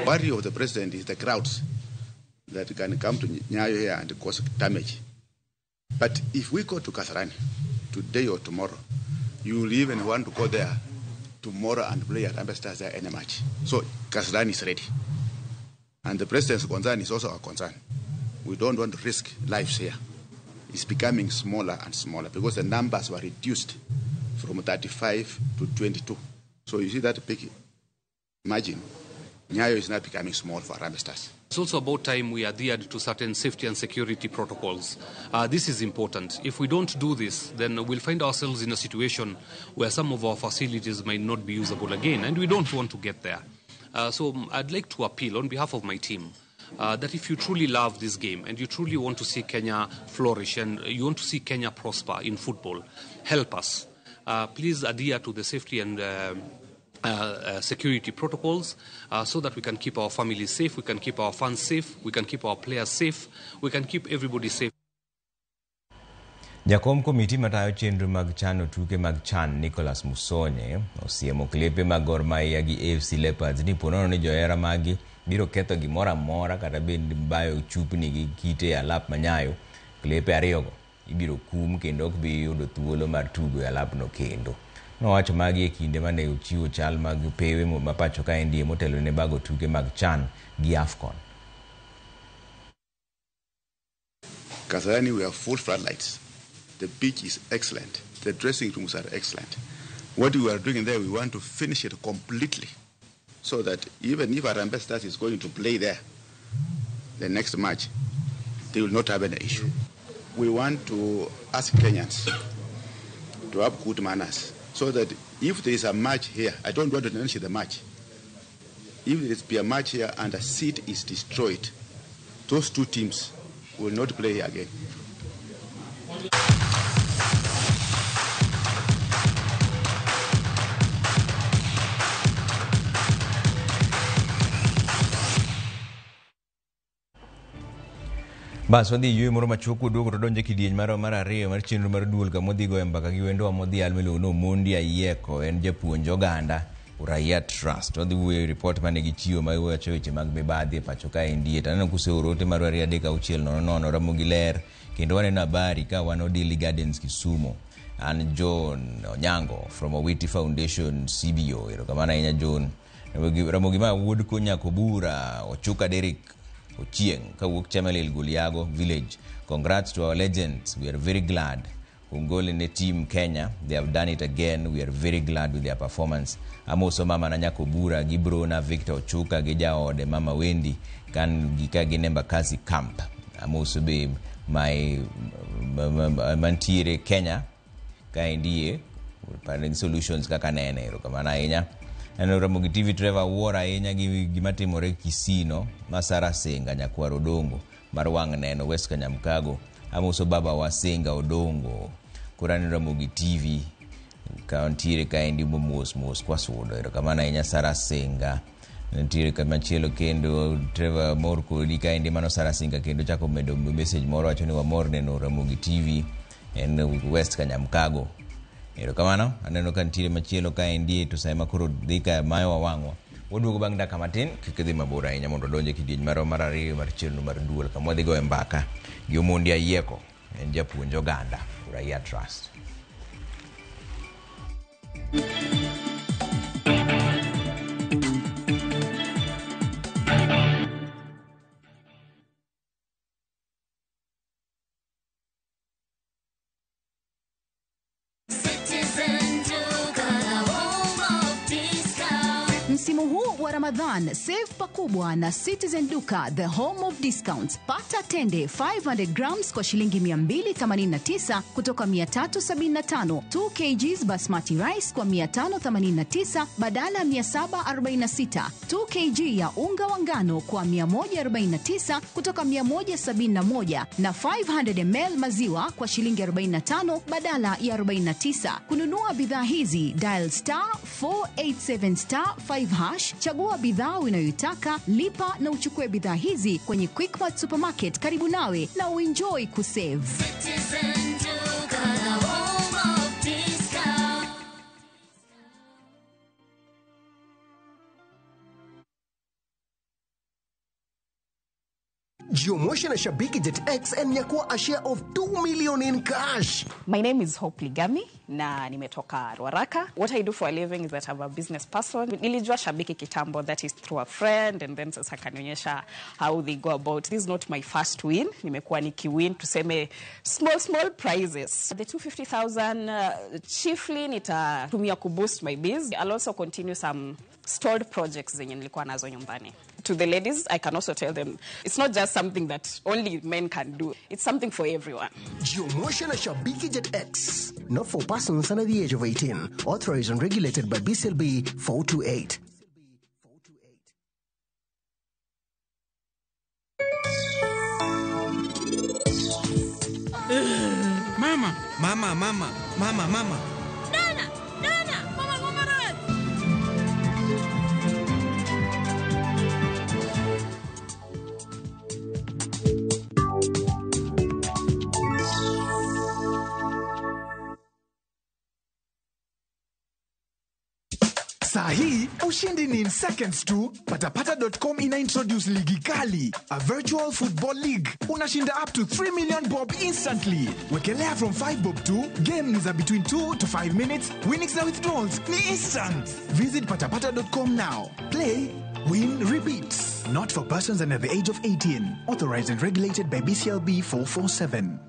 Worry of the president is the crowds that can come to Nyayo here and cause damage. But if we go to Kasarani today or tomorrow, you will even want to go there tomorrow and play at Harambee Stars there any match. So Kasarani is ready. And the president's concern is also our concern. We don't want to risk lives here. It's becoming smaller and smaller because the numbers were reduced from 35 to 22. So you see that big margin. Nyayo is now becoming small for Harambee Stars. It's also about time we adhered to certain safety and security protocols. This is important. If we don't do this, then we'll find ourselves in a situation where some of our facilities might not be usable again, and we don't want to get there. So I'd like to appeal on behalf of my team that if you truly love this game and you truly want to see Kenya flourish and you want to see Kenya prosper in football, help us. Please adhere to the safety and security protocols so that we can keep our families safe, we can keep our fans safe, we can keep our players safe, we can keep everybody safe. Jakom komiti matayo chenro mag chano tuke mag CHAN Nicholas Musonye osiemo klepe mag Gor Mahia gi AFC Leopards ni ponono ni johera magi biro ketho gimoro amora kata bed bayo chupni gi kite e alap manyayo. Klepe ariyogo ibiro kum kendo ok bi yudo thuolo mar tugo e alapno kendo. Nowacho magi e kinde mane ochiwo chal mag pewe ma pacho kaendi motelo ne bago tuke mag CHAN gi AFCON. Kasarani, we have full floodlights. The pitch is excellent. The dressing rooms are excellent. What we are doing there, we want to finish it completely so that even if Harambee Stars is going to play there the next match, they will not have any issue. We want to ask Kenyans to have good manners so that if there is a match here, I don't want to mention the match. If there is be a match here and a seat is destroyed, those two teams will not play here again. Bas wadhi yweyo moro machuok waduogo to donjo e kidieny marwa mar ariyo mar chenro mar duol kama wadhi goyo mbaka gi wendowa modhial miluongo ni Omondi Ayieko, en japuonj oganda Uraia Trust. Wadhi wuoyo e ripot mane gichiwo ma wacho weche mag mibadhi e pacho kaendi. To aneno kuseoro ote marwa 2 3 6 0 0 Ramogi ler kendo waneno habari ka wan Odili Gardens Kisumu. An John Onyango from Owiti Foundation CBO. Erokamano ahinya John. Ramogi ma wuod Konyakobura Ochuka Derrick Ochieng kawuok Chemelil Guliago Village. Congrats to our legends. We are very glad. Kongole ne team Kenya. They have done it again. We are very glad with their performance. Amoso mama na Nyakobura gi Brona Victor Ochuka gi jaode mama Wendy kan gi ka gin Embakasi camp. Amoso be my mantiere Kenya kaendie Parent Solutions kaka nene. Erokamano ahinya. Aneno Ramogi TV Trevor wuoro ahinya gi gima timore Kisino ma Sara Senga nyakwar Odongo mar wang' neno West Kanyamkago. Amoso baba wa Senga Odongo. Koro aneno Ramogi TV ka ntiere kaendi mos mos kwasudo. Erokamano ahinya Sara Senga. Nitiere kamachielo kendo Trevor mor kodi kaendi mano Sara Senga kendo chako medo message moro wacho ni wamor neno Ramogi TV en West Kanyamkago. Erokamano, aneno ka nitiere machielo kaendi to sama koro dhi ka mayo wang'wa. Waduogo bang' dakika matin, kik idhi mabor ahinya mondo odonj e kidieny marwa mar ariyo mar chenro mar duol kama wadhi goyo mbaka gi Omondi Ayieko, en japuonj oganda Uraia Trust. Msimu huu wa Ramadhan, save pakubwa na Citizen Duka, the home of discounts. Pata tende 500 grams kwa shilingi 289 kutoka 375, 2 kgs basmati rice kwa 589 badala ya 746, 2 kg ya unga wa ngano kwa 149 kutoka 171 na 500 ml maziwa kwa shilingi 45 badala ya 49. Kununua bidhaa hizi dial star 487 star 5 hash, chagua bidhaa unayoitaka, lipa na uchukue bidhaa hizi kwenye Quickmart Supermarket karibu nawe na uenjoy kusave. Citizen Duka, the home of discount. Jiomoshe na Shabiki Jet X and nyakua a share of 2 million in cash. My name is Hope Ligami na nimetoka Ruaraka. What I do for a living is that I'm a business person. Nilijua Shabiki kitambo, that is through a friend, and then sasa kanionyesha how they go about. This is not my first win. Nimekuwa nikiwin tuseme small small prizes. The 250,000 chiefly nitatumia kuboost my biz. I'll also continue some stalled projects zenye nilikuwa nazo nyumbani. To the ladies, I can also tell them it's not just something that only men can do. It's something for everyone. Jiomoshe na Shabiki Jet X. Not for persons under the age of 18. Authorized and regulated by BCLB 428. Mama, mama, mama, mama, mama. Nana, nana, mama, mama, Rose. Saa hii ushindi ni in seconds tu. Patapata.com ina introduce ligi kali, a virtual football league. Unashinda up to 3 million bob instantly. Wekelea from 5 bob to game ni za between 2 to 5 minutes. Winnings na withdrawals ni instant. Visit patapata.com now. Play, win, repeat. Not for persons under the age of 18. Authorized and regulated by BCLB 447.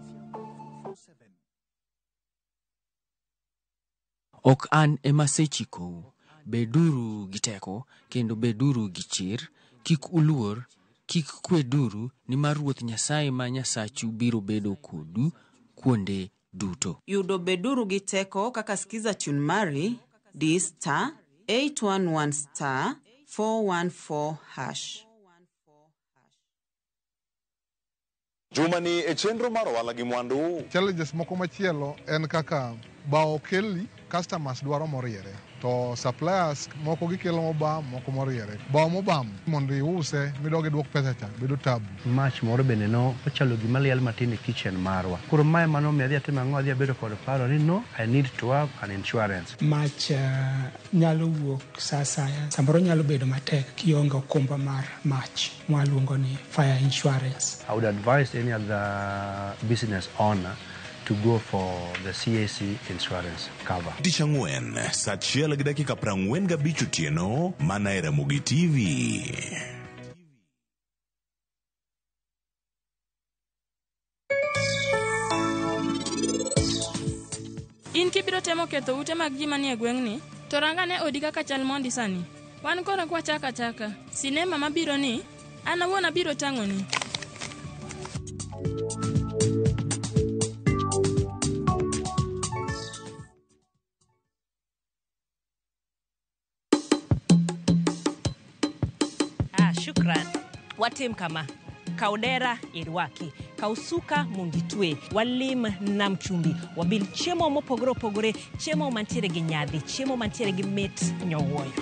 Ok an ema asechikou, beduru gi teko kendo beduru gi chir, kik uluor, kik kweduru, nimar Ruoth Nyasaye ma Nyasachu biro bedo kodu kuonde duto. Yudo beduru gi teko kaka skiza tune mari di star 811 star 414 hash. Juma ni e chenro mar ohala gi mwandu. Challenges moko machielo en kaka bao kelli customers dwaro moriere to suppliers moko gikelo mobam moko moriere. Bao mobam mondo iuse midog iduok pesa cha bedo tabu. Mach moro bende no ochalo gima liel matin e kitchen marwa. Koro mae mano omiyo adhi atimo ang'o, adhi abedo kod paro ni no, I need to have an insurance. Mach nyalo wuok sa asaya, samoro nyalo bedo matek kionge okumba mar mach mwaluongo ni fire insurance. I would advise any other business owner to go for the CAC insurance cover. Tich ang'wen saa 1:45 otieno mana e Ramogi TV. In kibiro temo ketho ute mag ji manie gweng'ni, to rangane odi kaka chal mondi sani. Wan koro kwachaka achaka. Sinema mabiro ni, an awuon abiro tang'oni. Shukran. Watim kama kaw dera irwaki, kaw suka mondo itwe, walim nam chumbi, wabil chiemo mopogore opogore, chiemo mantiere gi nyadhi, chiemo mantiere gi mit nyowuoyo.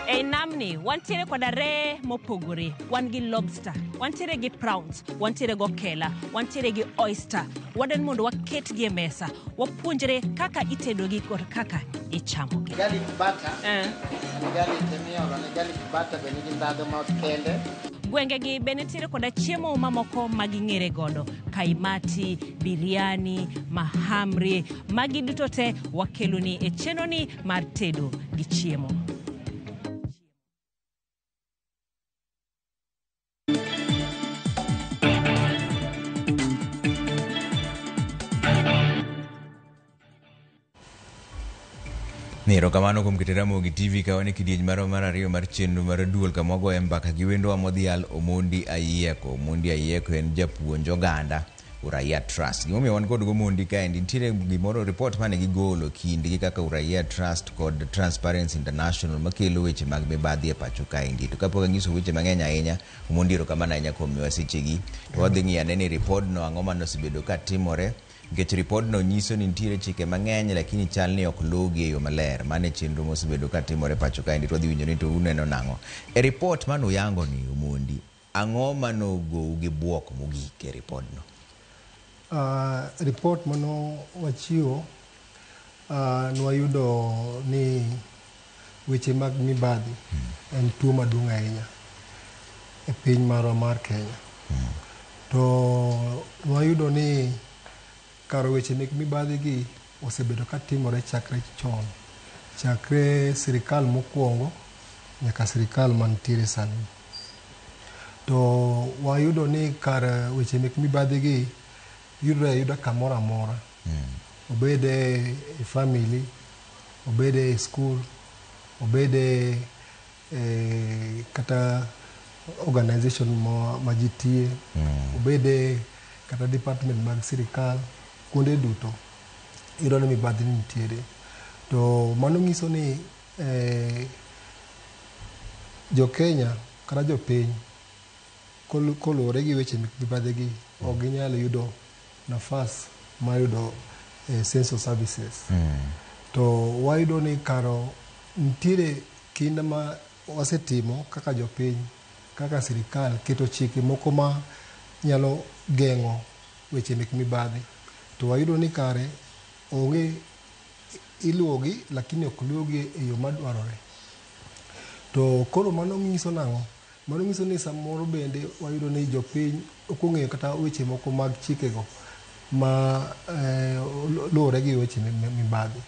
Ei namni wantiere koda reye mopogore, wan gi lobster, wantiere gi prawns, wantiere gi okela, wantiere gi oyster. Wadwaro mondo waketgi e mesa, wapuonjre kaka itedogi kod kaka ichamogi. Garlic butter. Garlic miolo ne garlic butter be nigi ndhadhu ma kende. Gwengegi be nitiere koda chiemo mamoko ma ging'ere godo, kaimati, biryani, mahamri, magi duto te wakeloni e chenroni mar tedo gi chiemo. Ni erokamano kuom keto Ramogi TV ka wan e kidieny marwa mar ariyo mar chenro mar duol kama wagoye mbaka gi wendwa modhial Omondi Ayieko. Omondi Ayieko en japuonj oganda Uraia Trust. Gimomiyo wan kod Omondi kaendi nitiere gimoro report mane gigolo kindgi kaka Uraia Trust kod Transparency International makelo weche mag mibadhi e pacho kaendi. To kapok anyiso weche mang'eny ahinya, Omondi erokamano ahinya kuom miwa sechegi. To wadhi ng'iyo ane ni ripodno ang'o mane osebedo ka timore nikech ripodno nyiso ni nitiere chike mang'eny lakini chal ni ok luwgi e yo maler. Mano e chenro mosebedo ka timore pacho kaendi to wadhi winjo ni to uneno nang'o. E ripot mane uyango ni Omondi, ang'o mane ogou gi buok mogik e ripodno? Ripot mane wachiwo nwayudo ni weche mag mibadhi en tuo maduong' ahinya e piny marwa mar Kenya. To nwayudo ni kar weche mek mibadhi gi osebedo ka timore chakre chon, chakre sirikal mokwongo nyaka sirikal mantiere sani. To wayudo ni kar weche mek mibadhi gi yudore ayuda kamoro amora. Obed e family, obed e skul, obed e kata organization ma ji tiye, obed e kata department mag sirikal, kuonde duto iyudo ni mibadhi nitiere. To mano nyiso ni jo Kenya kata jopiny koluwore gi weche mibadhi gi ok ginyal yudo nafas mar yudo essential services. To wayudo ni karo nitiere kinda ma wasetimo kaka jopiny, kaka sirikal keto chike moko ma nyalo geng'o weche mek mibadhi. To wayudo ni kare onge iluwogi lakini ok luwgi e yo madwarore. To koro mano nyiso nang'o? Mano nyiso ni samoro bende wayudo ni jopiny ok ong'eyo kata weche moko mag chikego ma luwore gi weche mibadhi.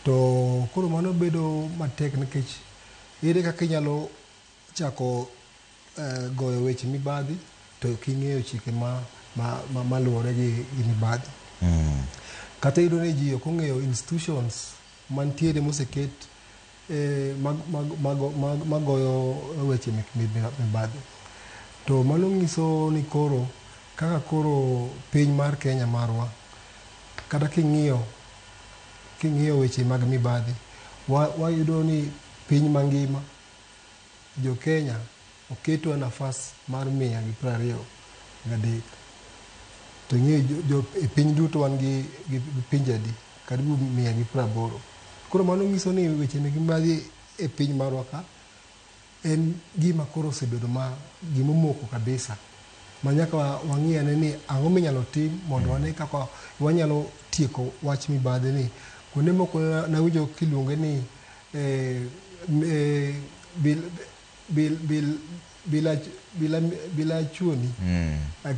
To koro mano bedo matek nikech ere kaka inyalo chako goyo weche mibadhi to ok ing'eyo chike maluwore gi mibadhi. Kata iyudo ni ji ok ong'eyo institutions mantiere moseket magoyo weche mibadhi. To mano nyiso ni koro kaka koro piny mar Kenya marwa kata king'iyo weche mag mibadhi wayudo ni piny mangima jo Kenya oketwa nafas mar 123. To ing'eyo e piny duto wan gi pinje adi? Karibu 180. Koro mano nyiso ni weche mek mibadhi e piny marwa ka en gima koro osebedo ma gimomoko kabisa ma nyaka wang'i ane ni ang'o minyalo tim mondo wane kaka wanyalo tieko wach mibadhi ni. Kuonde moko nawinjo kiluonge ni bila chuoni.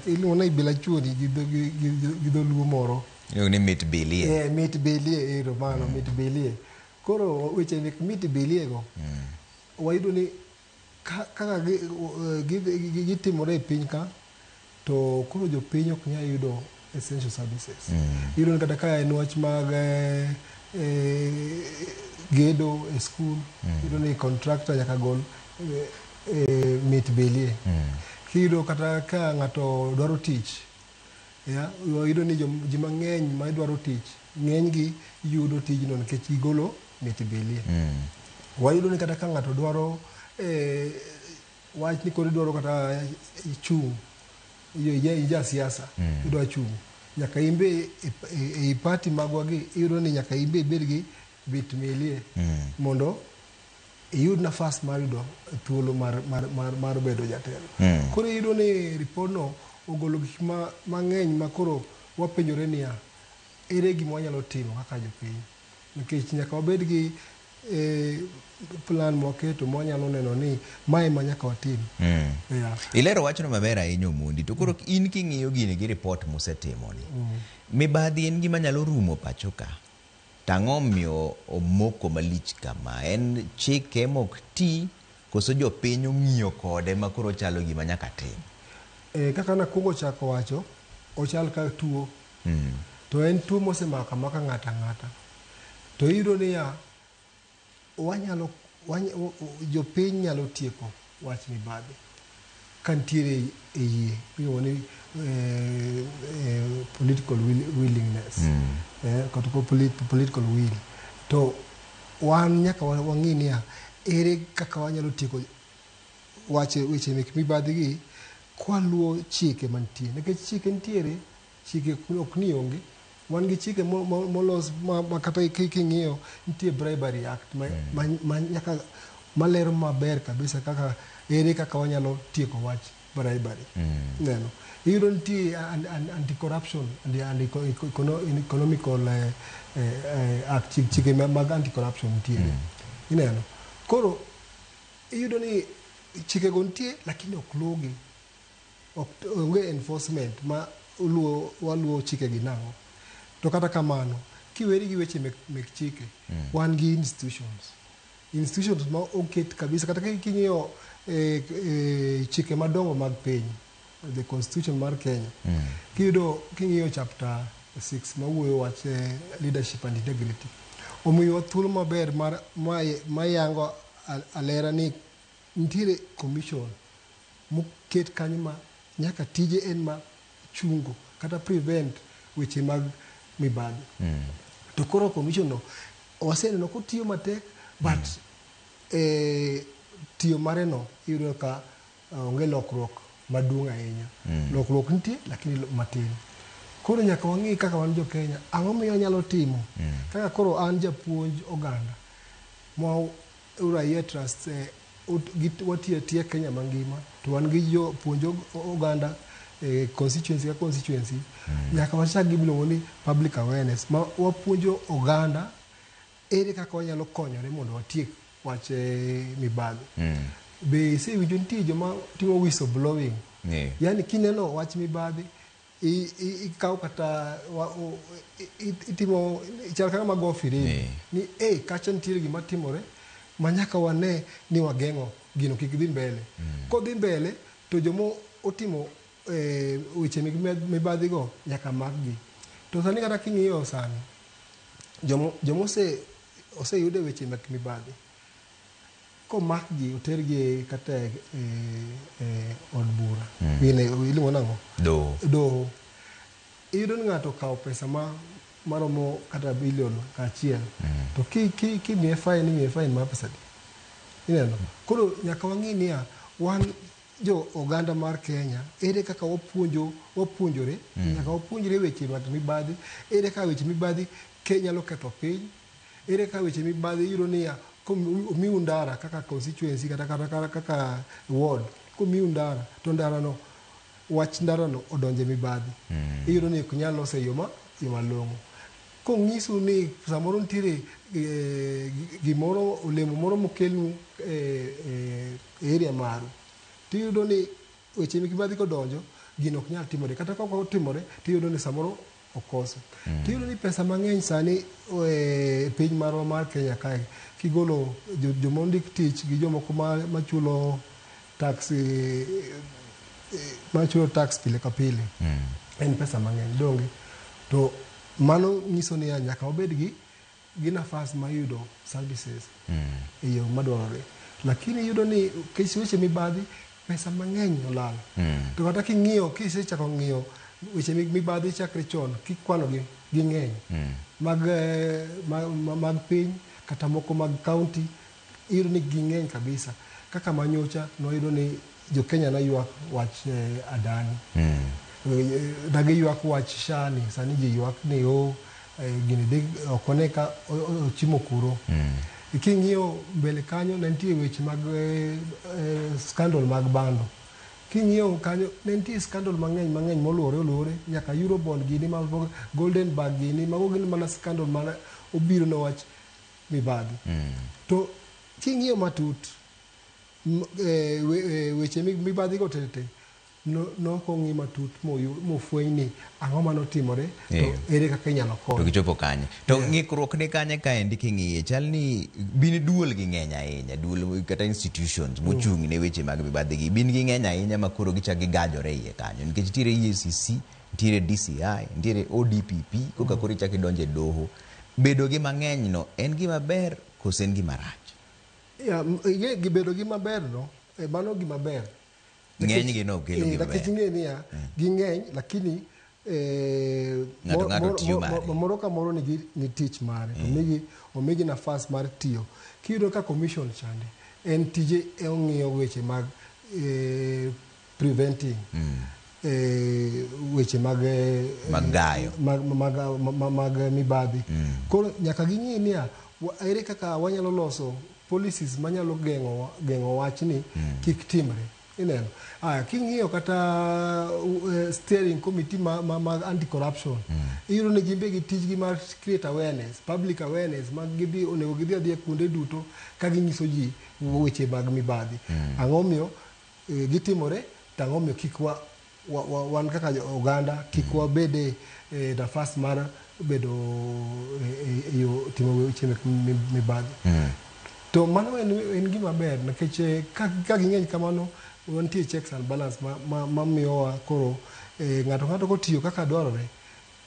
Iluongo ni bila chuoni gi dholuo moro. Iluongo ni mit bilie. Mit bilie, ero mano, mit bilie. Koro weche mek mit bilie go wayudo ni kaka gitimore e piny ka to koro jopiny ok nyal yudo essential services. Iyudo ni kata ka en wach mag gedo e skul, iyudo ni contractor nyaka gol mit bilie. Kiyudo kata ka ng'ato dwaro tich, iyudo ni ji mang'eny ma dwaro tich, ng'enygi yudo tijno nikech gigolo mit bilie. Wayudo ni kata ka ng'ato dwaro wach ni koro idwaro kata chung', ija siasa, idwa chung', nyaka imbe e party magwa gi, iyudo ni nyaka imbe ibed gi mit bilie mondo iyud nafas mar yudo thuolo mar bedo jatelo. Koro iyudo ni ripodno ogolo gik mang'eny ma koro wapenjore niya, ere gima wanyalo timo kaka jopiny? Nikech nyaka wabed gi plan mwaketo mwanyalo neno ni mae ma nyaka watim. Ilero wachno maber ahinya Omondi. To koro in king'iyo gini gi report musetimoni, mibadhi en gima nyalo rumo pacho ka. To ang'o miyo omoko malich kama? En chike mok ti koso jopiny ong'iyo kode ma koro chalo gima nyaka tim? Kaka nakuongo chako wacho, ochal ka tuo. To en tuo mosemako amaka ng'ato ang'ata. To iyudo niya, Wanyalo jopiny nyalo tieko wach mibadhi ka nitiere e yie miluongo ni political willingness kata political will. To wan nyaka wang'i niya, ere kaka wanyalo tieko weche mek mibadhi gi kwaluwo chike mantie, nikech chike nitiere, chike ok ni onge. Wan gi chike molos ma kata king'iyo nitie Bribery Act ma nyaka malero maber kabisa kaka ere kaka wanyalo tieko wach bribery. Neno iyudo nitie anti-corruption and economical act, chike mag anti-corruption nitiere. Ineno koro iyudo ni chikego nitie, lakini ok luwgi, ok onge enforcement ma luwo waluwo chikegi nang'o. To kata kamano, kiweri gi weche mek chike, wan gi institutions ma oket kabisa. Kata king'iyo chike madongo mag piny, the constitution mar Kenya, kiyudo king'iyo chapter 6 mawuoyo wach leadership and integrity, omiyowa thuolo maber mar mayango alera ni nitiere commission moket kanyo ma nyaka tije en ma chungo kata prevent weche mag mibadhi. To koro commission no waseneno kotiyo matek, but tiyo mare no iyudo ka onge lokruok maduong' ahinya. Lokruok nitie, lakini matin. Koro nyaka wang'i kaka wan jo Kenya, ang'o miyo wanyalo timo. Kaka koro an japuonj oganda ma Uraia Trust, watiyo atiya Kenya mangima, to wan gi jopuonj oganda constituency ka constituency. Nyaka wachak gi miluongo ni public awareness, ma wapuonjo oganda ere kaka wanyalo konyore mondo watiek wach mibadhi. Be isewinjo nitie joma timo whistleblowing? Yani kineno wach mibadhi, ikaw kata itimo chal kaka mago firimbi ni kacha nitiere gima timore ma nyaka wane ni wageng'o gino kik dhi mbele. Kodhi mbele to jomo otimo weche mag mibadhi go nyaka makgi. To sani kata king'iyo sani, jomo oseyud e weche mag mibadhi, komakgi otergi kata e od bura, iluongo nang'o? Doho. Doho. Iyudo ni ng'ato okawo pesa maromo kata bilion achiel, to kimiye fine, imiye fine mar pesa adi? Ineno? Koro nyaka wang'i niya, wan jo oganda mar Kenya, ere kaka wapuonjore, nyaka wapuonjre weche mag mibadhi, ere kaka weche mibadhi nyalo ketho piny, ere kaka weche mibadhi iyudo niya, komiu ndara kaka constituency kata kaka ward, komiu ndara to ndara no, wach ndara no odonje mibadhi, iyudo ni ok nyal lose e yo malong'o. Kong'isu ni samoro nitiere gimoro, olemo moro mokelnu e area maru, tiyudo ni weche mibadhi kodonjo, gino ok nyal timore. Kata ka ok otimore, tiyudo ni samoro okoso. Tiyudo ni pesa mang'eny sani e piny marwa mar Kenya kae, kigolo joma ondik tich gi jomoko machulo tax, machulo tax pile ka pile, en pesa mang'eny donge? To mano nyiso ni nyaka wabed gi nafas mar yudo services e yo madwarore. Lakini iyudo ni kech weche mibadhi, pesa mang'eny olal. To kata king'iyo, kisechako ng'iyo weche mibadhi chakre chon, kikwano gi ging'eny mag piny kata moko mag county, iyudo ni ging'eny kabisa. Kaka manyocha nwayudo ni jo Kenya noywak wach Adani, nagiywak wach Shani, sani ji ywak ni gini dhi ok one ka ochimo kuro. King'iyo mbele kanyo ne nitie weche mag scandal mag bando. King'iyo kanyo ne nitie scandal mang'eny moluwore oluwore, nyaka Eurobond gini, Golden Bag gini, mago gin mana scandal mana obiro ne wach mibadhi. To king'iyo matut weche mibadhi go te nok ong'i matut mofweny ni ang'o manotimore, to ere kaka inyalo To kony. gichopo kanye? To ng'ikruok ni kanye kaendi king'iye, chal ni bin duol gi ng'eny ahinya, duol kata institutions mochung' ne weche mag mibadhi gi bin gi ng'eny ahinya ma koro gichak gigajore iye kanyo, nikech nitiere EACC, nitiere DCI, nitiere ODPP, koka koro ichak idonje doho. Bedo gi mang'eny no en gima ber koso en gima rach? Ya, gibedo gi maber no, mano gima ber. Ng'eny gi no kelo gima Nikech ber. ing'e niya, ging'eny lakini Ng'ato ng'ato tiyo mare. Moro ka moro nigi ni tich mare to omigi nafas mar tiyo. Kiyudo ka commission chande en tije e ong'iyo weche mag preventing weche mag Mag gayo. Mag mibadhi. Koro nyaka ging'i niya, ere kaka wanyalo loso policies manyalo geng'o wachni kik timre. Ineno. Aya, king'iyo kata steering committee ma anti-corruption, iyudo ni gin be gi tijgi mar create awareness, public awareness, ma gidhi onego gidhi adhiya kuonde duto ka ginyiso ji weche mag mibadhi. Ang'o miyo gitimore, to ang'o miyo kik wan kaka oganda kik wabede nafas mar bedo e yo timo weche mek mibadhi. To mano en gima ber nikech ka ging'eny kamano, wantie checks and balance ma miyowa koro ng'ato kotiyo kaka dwarore,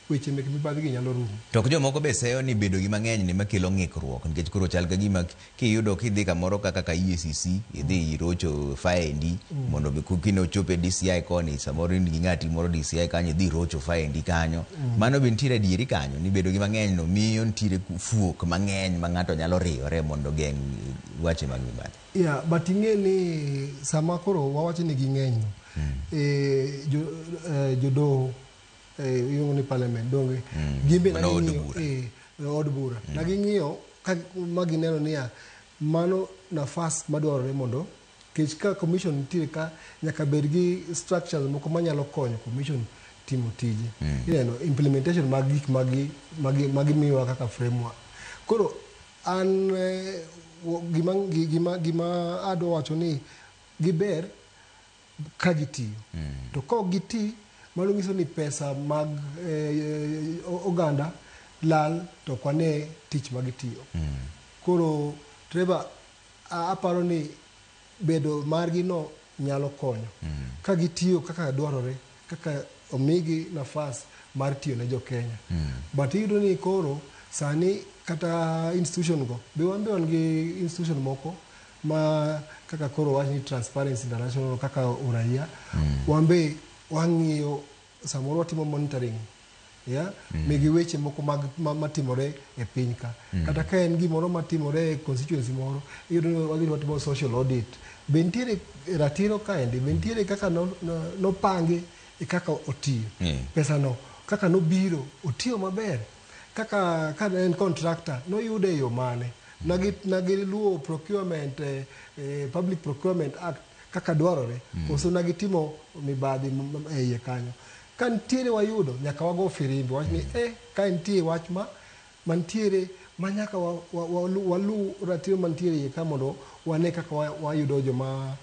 weche mek mibadhi gi nyalo rumo. To ok jomoko be seyo ni bedo gi mang'eny ni makelo ng'ikruok, nikech koro chal ka gima kiyudo kidhi kamoro kaka ka EACC, idhi irocho faendi mondo kine ochop e DCI koni, samoro in gi ng'ati moro DCI kanyo, idhi irocho faendi kanyo. Mano be nitiere adieri kanyo ni bedo gi mang'eny no miyo nitiere fuok mang'eny ma ng'ato nyalo riyore mondo ogeng' weche mag mibadhi. Yeah, but ing'e ni sama koro wawacho ni ging'eny no, jodoho, iluongo ni parliament, donge gin be Mano od naging'iyo bura. Od bura naging'iyo ma gineno niya, mano nafas madwarore mondo kech ka commission nitiere ka nyaka bed gi structures moko manyalo konyo commission timo tije. Ineno implementation mag gik magi miyowa kaka framework. Koro an gima adwa wacho ni giber ka gitiyo, to ka ok giti, mano nyiso ni pesa mag oganda lal to ok wane tich ma gitiyo. Koro Trevor, aparo ni bedo margi no nyalo konyo ka gitiyo kaka dwarore, kaka omigi nafas mar tiyo ne jokenya. But iyudo ni koro sani kata institution go be wan be wan gi institution moko ma kaka koro wach ni Transparency International, kaka uraia, wan be wang'iyo, samoro watimo monitoring ya migi weche moko mag matimore e piny ka. Kata ka en gimoro matimore e constituency moro, iyudo ni wadhi watimo social audit, be nitiere ratiro kaendi, be nitiere kaka nopangi e kaka otiyo pesa no, kaka nobiro otiyo maber, kaka ka ne en contractor noyude e yo mane, nagiluwo procurement public procurement act kaka dwarore, koso nagitimo mibadhi e iye kanyo. Ka nitiere wayudo, nyaka wago firimbi wach ni ka nitie wach ma mantiere ma nyaka walu ratiro mantiere iye ka mondo wane kaka wayudo joma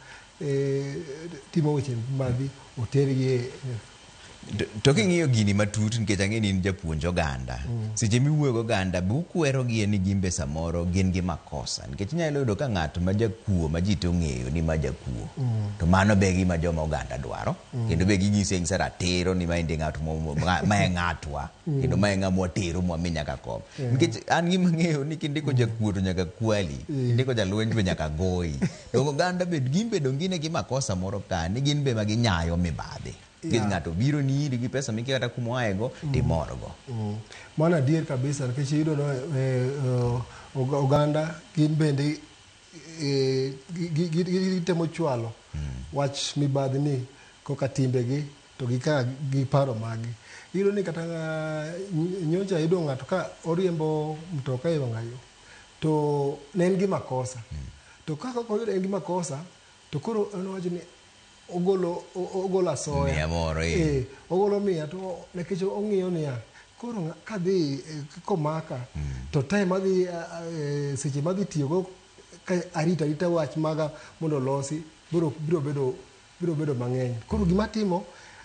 timo weche mibadhi otergi e To king'iyo gini matut, nikech ang'e ni in japuonj oganda, seche miwuoyo goganda be ukwerogi ni gin be samoro gin gi makosa, nikech inyalo yudo ka ng'at ma jakuo ma ji te ong'eyo ni ma jakuo, to mano be gima joma oganda dwaro, kendo be ginyise ang'isa ratiro ni maendi ng'at ma e ng'atwa, kendo mae ng'ama watero mwami nyaka kom, nikech an gima ang'eyo ni kindiko jakuo to nyaka kwali, kindiko jalweny be nyaka goyi. To oganda be gin be dong gine gi makosa moro ka ni gin be ma ginyayo mibadhi, nikech ng'ato biro ni iri gi pesa mikia kata kuma oaego, timorgo. Mano adier kabisa, nikech iyudo no oganda gin bende gitemo chwalo wach mibadhi ni koka timbegi to gi kaka gi paro maggi. Iyudo ni kata nyocha iyudo ng'ato ka oriembo mtoka e wang'a yo to ne en gi makosa, to kaka oyudo en gi makosa to koro en owacho ni ogolo asoya Mia moro, eh. Ogolo mia to nikech ong'iyo niya, koro kadhi komaka to time adhi seche madhi tiyogo ka arito arita wach maga mondo olosi biro bedo mang'eny. Koro gima atimo,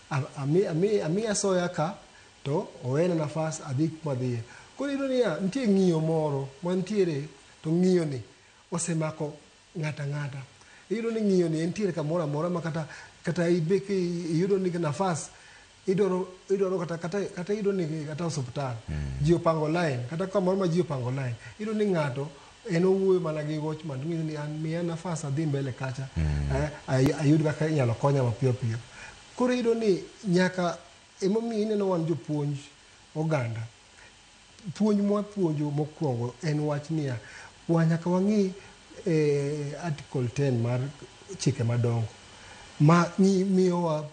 ami asoya ka to owena nafas adhi kuma adhiye. Koro iyudo niya, nitie ng'iyo moro mantiere, to ng'iyo ni osemako ng'ata ang'ata. Iyudo ni ng'iyo ni entiere kamoro amora ma kata ibe iyudo ni nafas idwaro kata iyudo ni kata osuptal ji opango line, kata kamoro ma ji opango line, iyudo ni ng'ato En owuoyo mana gi watchman, to ng'ise ni an miya nafas adhi mbele kacha, ayud kaka inyalo konya mapiyo piyo. Koro iyudo ni nyaka emomiyo ineno wan jopuonj oganda, puonj mwapuonjo mokwongo en wach niya, wa nyaka wang'i article 10 mar chike madongo ma miyowa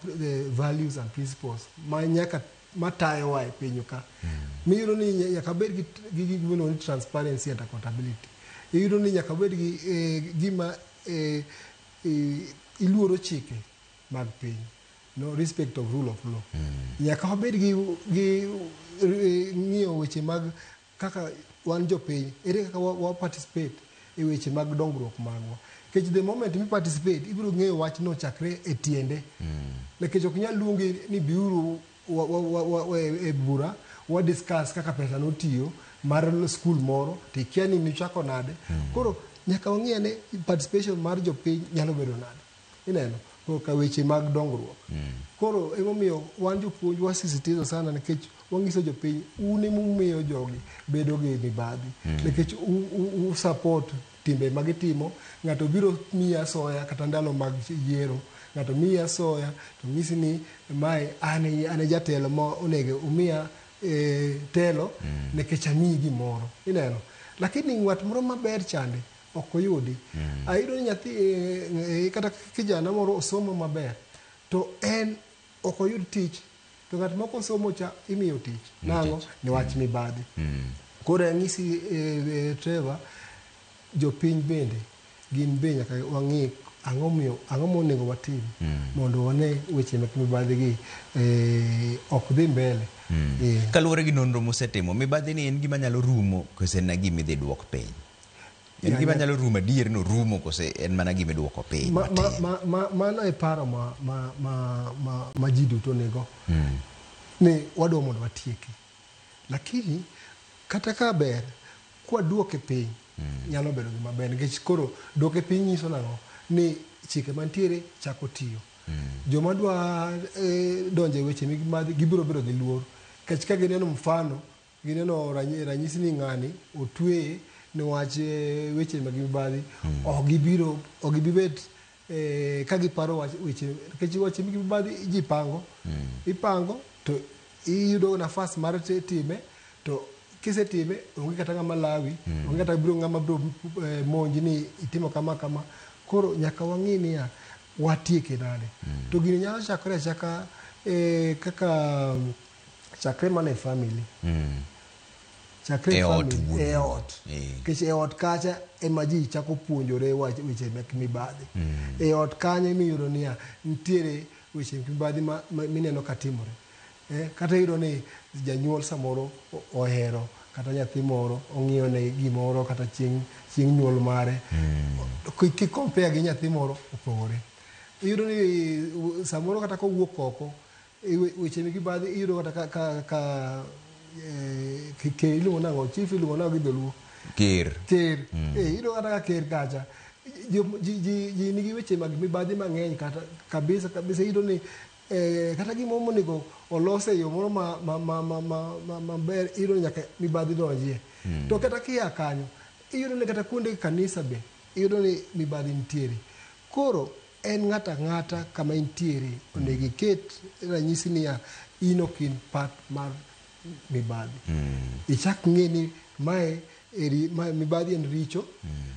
values and principles ma nyaka matayowa e piny ka. Miyudo ni nyaka bed gi gima iluongo ni transparency and accountability. Iyudo ni nyaka bed gi gima iluoro chike mag piny, no respect of rule of law. Nyaka wabed gi ng'iyo weche mag kaka wan jopiny, ere kaka wa participate e weche mag dongruok magwa. Nikech the moment mi participate, ibiro ng'eyo wachno chakre e tiende. Nikech ok nyal luongi ni biuru e bura wa discuss kaka pesa notiyo mar skul moro to ikia ni nichako nade. Koro nyaka wang'i ane participation mar jopiny nyalo bedo nade. Ineno, korka weche mag dongruok. Koro emomiyo wan jopuonj wasisitizo sana, nikech wanyiso jopiny un emomiyo jogi bedo gi mibadhi. Nikech u support timbe magitimo. Ng'ato biro miyi asoya kata ndalo mag yiero, ng'ato miyi asoya to nyisi ni mae an e jatelo ma onego umiya telo nikech amiyi gimoro. Ineno, lakini ng'at moro maber chande ok oyudi. Ayudo ni nyathi kata kijana moro osomo maber to en ok oyud tich, to ng'at moko osomo cha imiyo tich. Nang'o? Ni wach mibadhi. Koro anyisi, Trevor, jopiny bende gin be nyaka wang'i ang'o monego watim mondo wane weche mek mibadhi gi ok dhi mbele. Kaluwore gi nonro mosetimo, mibadhi ni en gima nyalo rumo kose en gima idhi duok piny? En gima nyalo rumo adier no rumo kose en mana gima iduoko piny matin? Mano e paro ma ji duto nigo ni wadwa mondo watieke. Lakini kata ka ber kwaduoke piny nyalo bedo gima ber, nikech koro duoke piny nyiso nang'o? Ni chike mantiere chako tiyo. Joma dwa donjo e weche mibadhi gibiro bedo gi luor, nikech ka gineno mfano, gineno ranyisi ni ng'ani otweye niwach weche mag mibadhi, ok gibi bet ka giparo weche, nikech weche mag mibadhi ji pango, ipango to iyudo nafas mar time, to kisetime onge kata ng'ama lawi, onge kata biro ng'ama biro monji ni itimo kama kama. Koro nyaka wang'i niya watieke nade. To gini nyalo chakore achaka kaka chakre mana e family. Chakre e ot. E ot. Nikech e ot kacha ema ji chako puonjore weche mek mibadhi. E ot kanyo emiyudo niya nitiere weche mek mibadhi mineno katimore. Kata iyudo ni janyuol samoro ohero kata nyathi moro ong'iyo ne gimoro kata chieng' nyuol mare. Ki compare gi nyathi moro opogore. Iyudo ni samoro kata kowuok oko weche mibadhi iyudo kata ka iluongo nang'o, chief iluongo nang'o gi dholuo? Ker. Ker. Iyudo kata ka ker kacha ji nigi weche mag mibadhi mang'eny kata kabisa kabisa. Iyudo ni kata gimoro monego olose e yo moro maber, iyudo nyaka mibadhi donjie. To kata kia kanyo iyudo ni kata kuonde kanisa be iyudo ni mibadhi nitiere. Koro en ng'ato ang'ata kama intiere onego iket ranyisi niya in ok in part mar mibadhi. Ichak ng'e ni mae mibadhi en richo,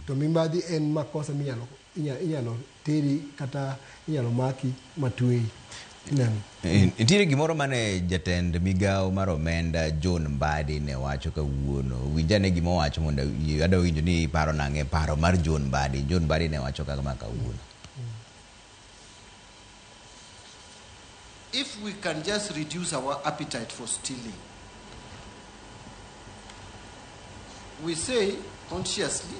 to mibadhi en makosa minyalo inyalo teri kata inyalo maki matweyi. Nitiere gimoro mane jatend migawo mar omenda John Mbadi ne wacho kawuono. Winj ane gima owacho mondo adwa winjo ni iparo nang'e paro mar John Mbadi. John Mbadi ne wacho kama kawuono. If we can just reduce our appetite for stealing, we say consciously,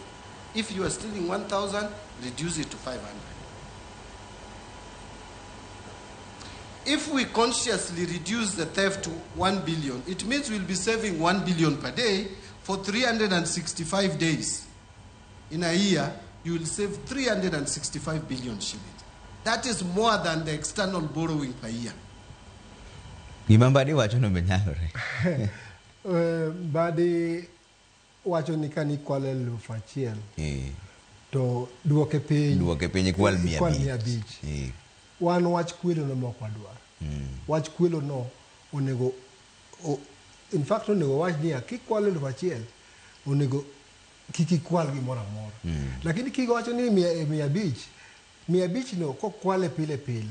if you are stealing 1,000, reduce it to 500. If we consciously reduce the theft to 1 billion, it means we'll be saving 1 billion per day for 365 days. In a year, you will save 365 billion shillings. That is more than the external borrowing per year. Gima Mbadi wacho no be nyalore. Mbadi wacho ni kani ikwalo 1000 to duoke piny, Duoke piny, ikwal 500. Ikwal 500. Wan wach kwelo no mok wadwar. Wach kwelo no onego in fact onego wach niya kikwalo 1000 onego kik ikwal gimoro amora. Lakini kiwacho ni 500, 500 no kokwale pile pile,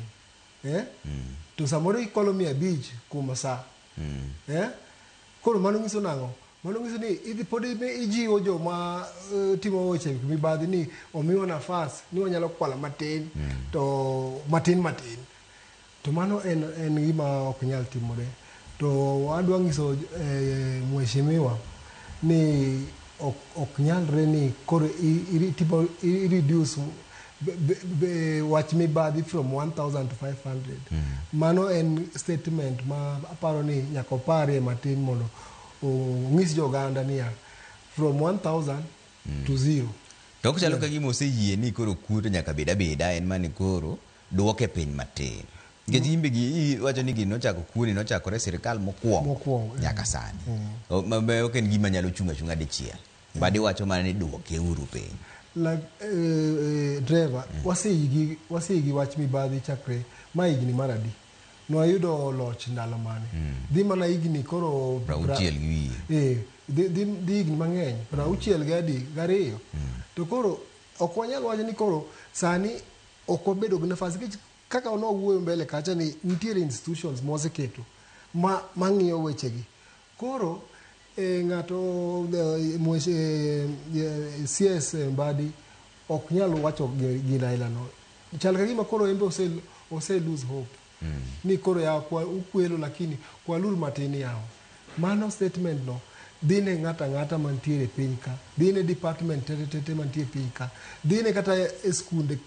to samoro ikwalo 500 kuom sa. Koro mano nyiso nang'o? Mano nyiso ni idhi pod ijiwo joma timo weche mibadhi ni omiwa nafas ni wanyalo kwalo matin to matin matin. To mano en gima ok nyal timore. To adwa nyiso mheshimiwa ni ok nyalre ni koro i reduce wach mibadhi from 1000 to 500. Mano en statement ma aparo ni nyaka oparie matin mondo ong'is jo oganda niya from 1000 to 0. To ok chalo ka gima oseyie ni koro kuo to nyaka bed abeda, en mani koro duoke piny matin. Nikech in be iwacho ni gini nochako kuoni nochakore e sirikal mokwongo nyaka sani. Ma ok en gima nyalo chung' achung'a dichiel. But iwacho mana ni duoke uru piny. Like driver, waseyigi wach mibadhi chakre ma higni mar adi? Nwayudo loch ndalo mane? Dhi mana higni koro 60 gi wiye. Dhi higni mang'eny, 62 adi? 2. To koro ok wanyal wacho ni koro sani ok wabedo gi nafas nikech kaka nwawuoyo mbele kacha ni nitiere institutions moseketo mang'iyo wechegi. Koro ng'ato CS Mbadi ok nyal wacho gina aila no. Chal ka gima koro en be ose lose hope. Ni koro yawa ukwelo lakini kwaluru matin yawa. Mano statement no dhi ne ng'ato ang'ata mantiere e piny ka, dhi ne department tete mantie e piny ka, dhi ne kata e skunde,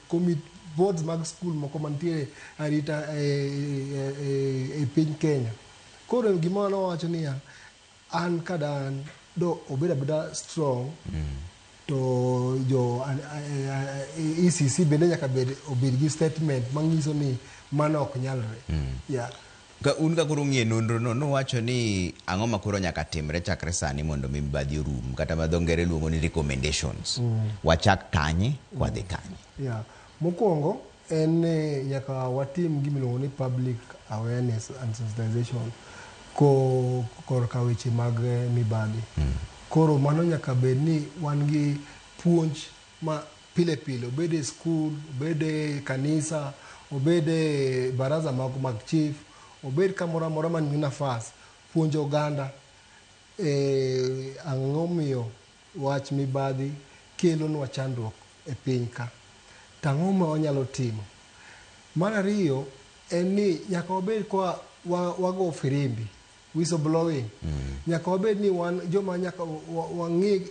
boards mag skul moko mantiere arita e piny Kenya. Koro gima nowacho niya, an kada an do obed abeda strong to jo ECC bende nyaka obed gi statement manyiso ni mano ok nyalre. Yeah. Ka un ka koro ung'iye nonro no, nowacho ni ang'o ma koro nyaka timre chakre sani mondo mi mibadhi orum, kata ma dho ngere luongo ni recommendations. Wachak kanye, wadhi kanye? Yeah. Mokwongo en ni nyaka watim gima iluongo ni public awareness and sensitization korka weche mag mibadhi. Koro mano nyaka bed ni wan gi puonj ma pile pile, obed e skul, obed e kanisa, obed e baraza mag chief, obed kamoro amora man gi nafas, puonjo oganda ang'o miyo wach mibadhi kelonwa chandruok e piny ka, to ang'o ma wanyalo timo. Mar ariyo en ni nyaka wabed kwa wago firimbi, whistleblowing. Nyaka wabed ni wan joma nyaka wang'i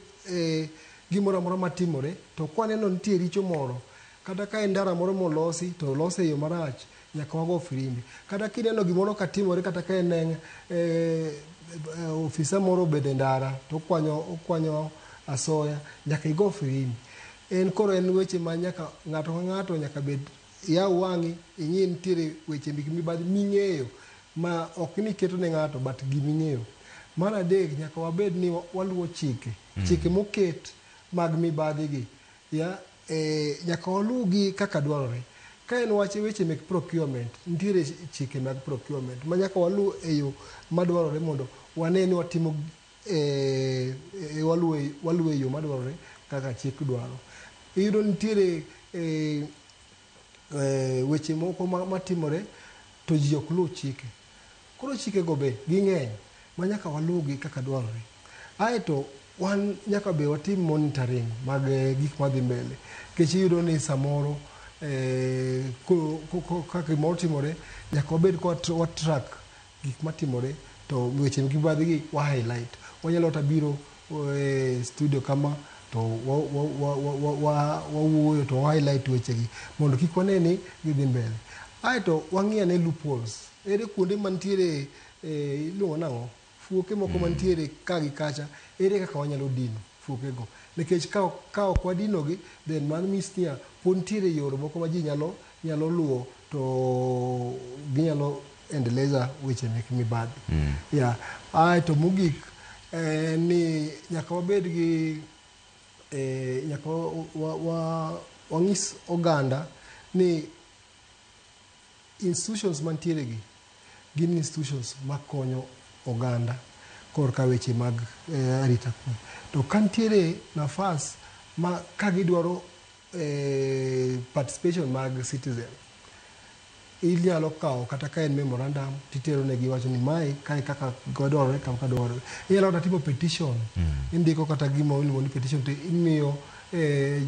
gimoro amora matimore, to kwaneno nitie richo moro, kata ka en ndara moro molosi to olose e yo marach, nyaka wago firimbi. Kata kineno gimoro katimore, kata ka en ofisa moro obedo e ndara to okwanyo asoya, nyaka igo firimbi. En koro en weche ma nyaka ng'ato ka ng'ato nyaka bed yaw wang'i ing'i nitiere weche mibadhi ming'eyo ma ok ni keto ne ng'ato but giming'eyo. Mar adek nyaka wabed ni waluwo chike, chike moket mag mibadhi gi, ya nyaka waluwgi kaka dwarore. Ka en wach weche mek procurement, nitiere chike mag procurement ma nyaka waluw e yo madwarore mondo wane ni watimo waluwo e yo madwarore kaka chik dwaro. Iyudo nitiere weche moko matimore to ji ok luw chike. Koro chike go be ging'eny ma nyaka waluwgi kaka dwarore. Aeto wan nyaka be watim monitoring mag gik madhi mbele. Nikech iyudo ni samoro kaka gimoro timore, nyaka wabed ka wa track gik matimore to weche mibadhi gi wa highlight. Wanyalo kata biro e studio kama to wawuoyo to wa highlight wechegi mondo kik wane ni gidhi mbele. Aeto wang'i ane loopholes. Ere kuonde mantiere iluongo nang'o? Fuoke moko mantiere ka gi kacha, ere kaka wanyalo dino fuokego? Nikech ka ok wadinogi, then mano means niya, pod nitiere yore moko ma ji nyalo luwo to ginyalo endeleza weche mek mibadhi. Yeah. Aeto mogik, Ni nyaka wabed gi nyaka wang'is oganda ni institutions mantiere gi gin institutions makonyo oganda korka weche mag arita kwe. To ka nitiere nafas ma ka gidwaro participation mag citizen, inyalo kawo kata ka en memorandum titero negi wacho ni mae kae kaka dwarore kaka dwarore. Inyalo kata timo petition, indiko kata gima iluongo ni petition to imiyo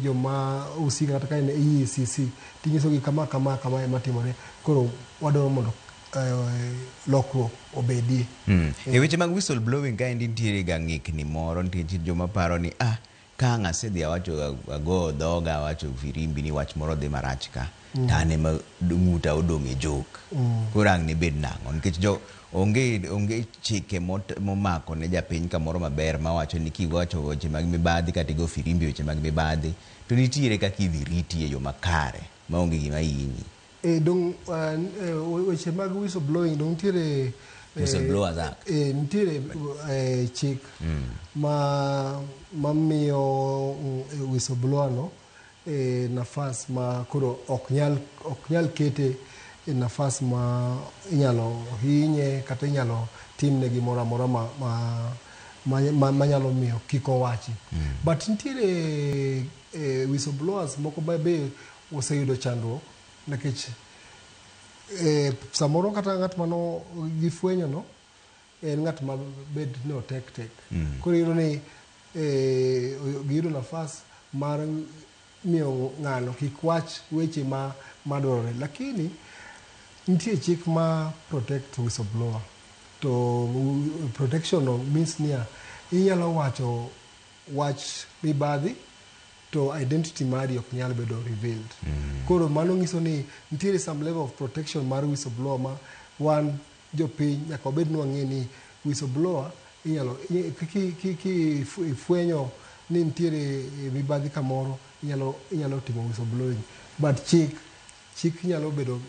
joma husika kata ka en EACC tinyisogi kama kama kama ema timore, koro wadwaro mondo lokruok obedie. E weche mag whistleblowing kaendi nitiere ga ng'ikni moro nikech joma paro ni ka ang' asedhi awacho ago dhoga awacho firimbi ni wach moro dhi marach ka to an ema ng'uta odong' e jok. Koro ang' ne bed nang'o nikech jo onge chike momako ne japiny kamoro maber mawacho ni kiwacho weche mag mibadhi kata igo firimbi weche mag mibadhi to nitiere kaka idhi riti e yo makare maonge gima hinyi. Dong weche mag whistleblowing dong nitiere Whistleblowers Act. Nitiere chik ma mamiyo whistleblower no nafas ma koro ok nyal kete e nafas ma inyalo hinye kata inyalo timne gimoro amora ma nyalo miyo kik owachi. But nitiere whistleblowers moko ma be oseyudo chandruok nikech samoro kata ng'at mano gifwenyo no en ng'at ma bed ni otek tek. Koro iyudo ni giyudo nafas mar miyo ng'ano kik wach weche ma madwarore. Lakini nitie chik ma protect whistleblower to protection no means niya inyalo wacho wach mibadhi to identity mari ok nyal bedo revealed. Koro mano nyiso ni nitiere some level of protection mar whistleblower ma wan jopiny nyaka wabed ni wang'e ni whistleblower inyalo ki ifwenyo ni nitiere mibadhi kamoro inyalo timo whistleblowing, but chik nyalo bedo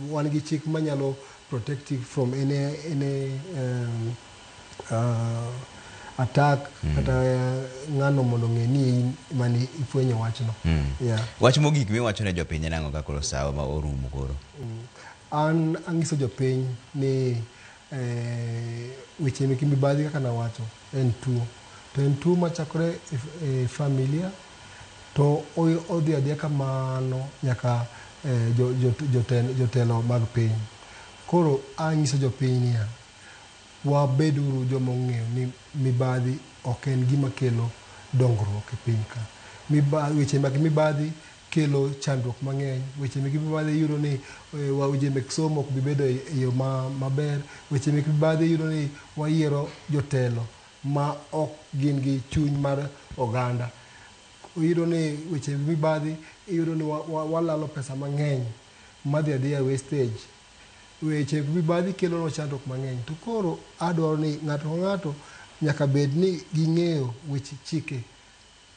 wan gi chik manyalo protect you from any attack kata ng'ano mondo ong'e ni in mane ifwenyo wachno. Yeah. Wach mogik miwacho ne jopiny en ang'o ka koro sawa ma orumo koro? An ang'iso jopiny ni weche mek mibadhi kaka nawacho en tuo, to en tuo machakore e familia to odhi adhiya kamano nyaka jotelo mag piny. Koro anyiso jopiny niya, wabed uru joma ong'eyo ni mibadhi ok en gima kelo dongruok e piny ka. Weche mag mibadhi kelo chandruok mang'eny. Weche mek mibadhi iyudo ni weche mek somo ok bi bedo e yo maber. Weche mek mibadhi iyudo ni wayiero jotelo ma ok gin gi chuny mar oganda. Iyudo ni weche mibadhi iyudo ni walalo pesa mang'eny madhi adhiya e wastage. Weche mibadhi kelonwa chandruok mang'eny. To koro adwaro ni ng'ato ka ng'ato nyaka bed ni ging'eyo weche chike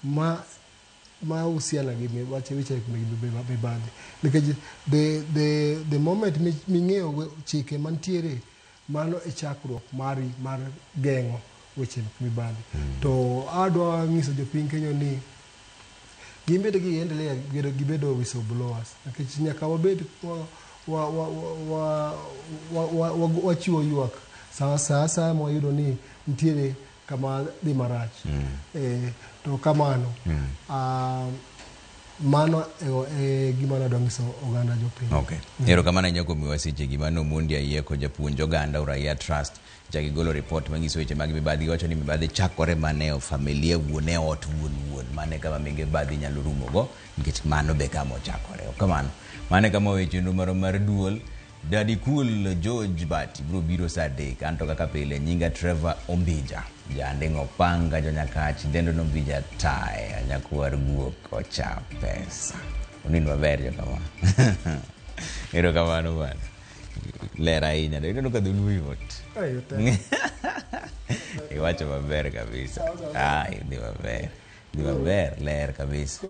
ma husiana gi weche mibadhi. Nikech the moment ming'eyo chike mantiere, mano e chakruok mari mar geng'o weche mibadhi. To adwa nyiso jopiny Kenya ni gin bende gi endelea gibedo whistleblowers nikech nyaka wabed wachiwo ywak sa asaya mwayudo ni nitiere kama dhi marach. To kamano mano e gima nadwa nyiso oganda jopiny. Okay. Erokamano ahinya kuom miwa sechegi. Mano Omondi Ayieko, japuonj oganda Uraia Trust. Chak gigolo ripot manyiso weche mag mibadhi. Giwacho ni mibadhi chakore mana e familia wuon e ot wuon wuon. Mano e kama mibadhi nyalo rumogo nikech mano be kama ochakore. Ok kamano. Mano e kama weche chenro marwa mar duol. Daddy Cool George Bati biro biro sa 3. Anto kaka pile nyinga Trevor Ombija. Janding'o panga jonyakach dendo nombija tae nyakwar guok ocha pesa. Unind maber jokama. Erokamano bwana. Ler ahinya. Ineno ka dholuo yot. Ai, tek. Iwacho maber kabisa. Ah, idhi maber. Idhi maber, ler kabisa.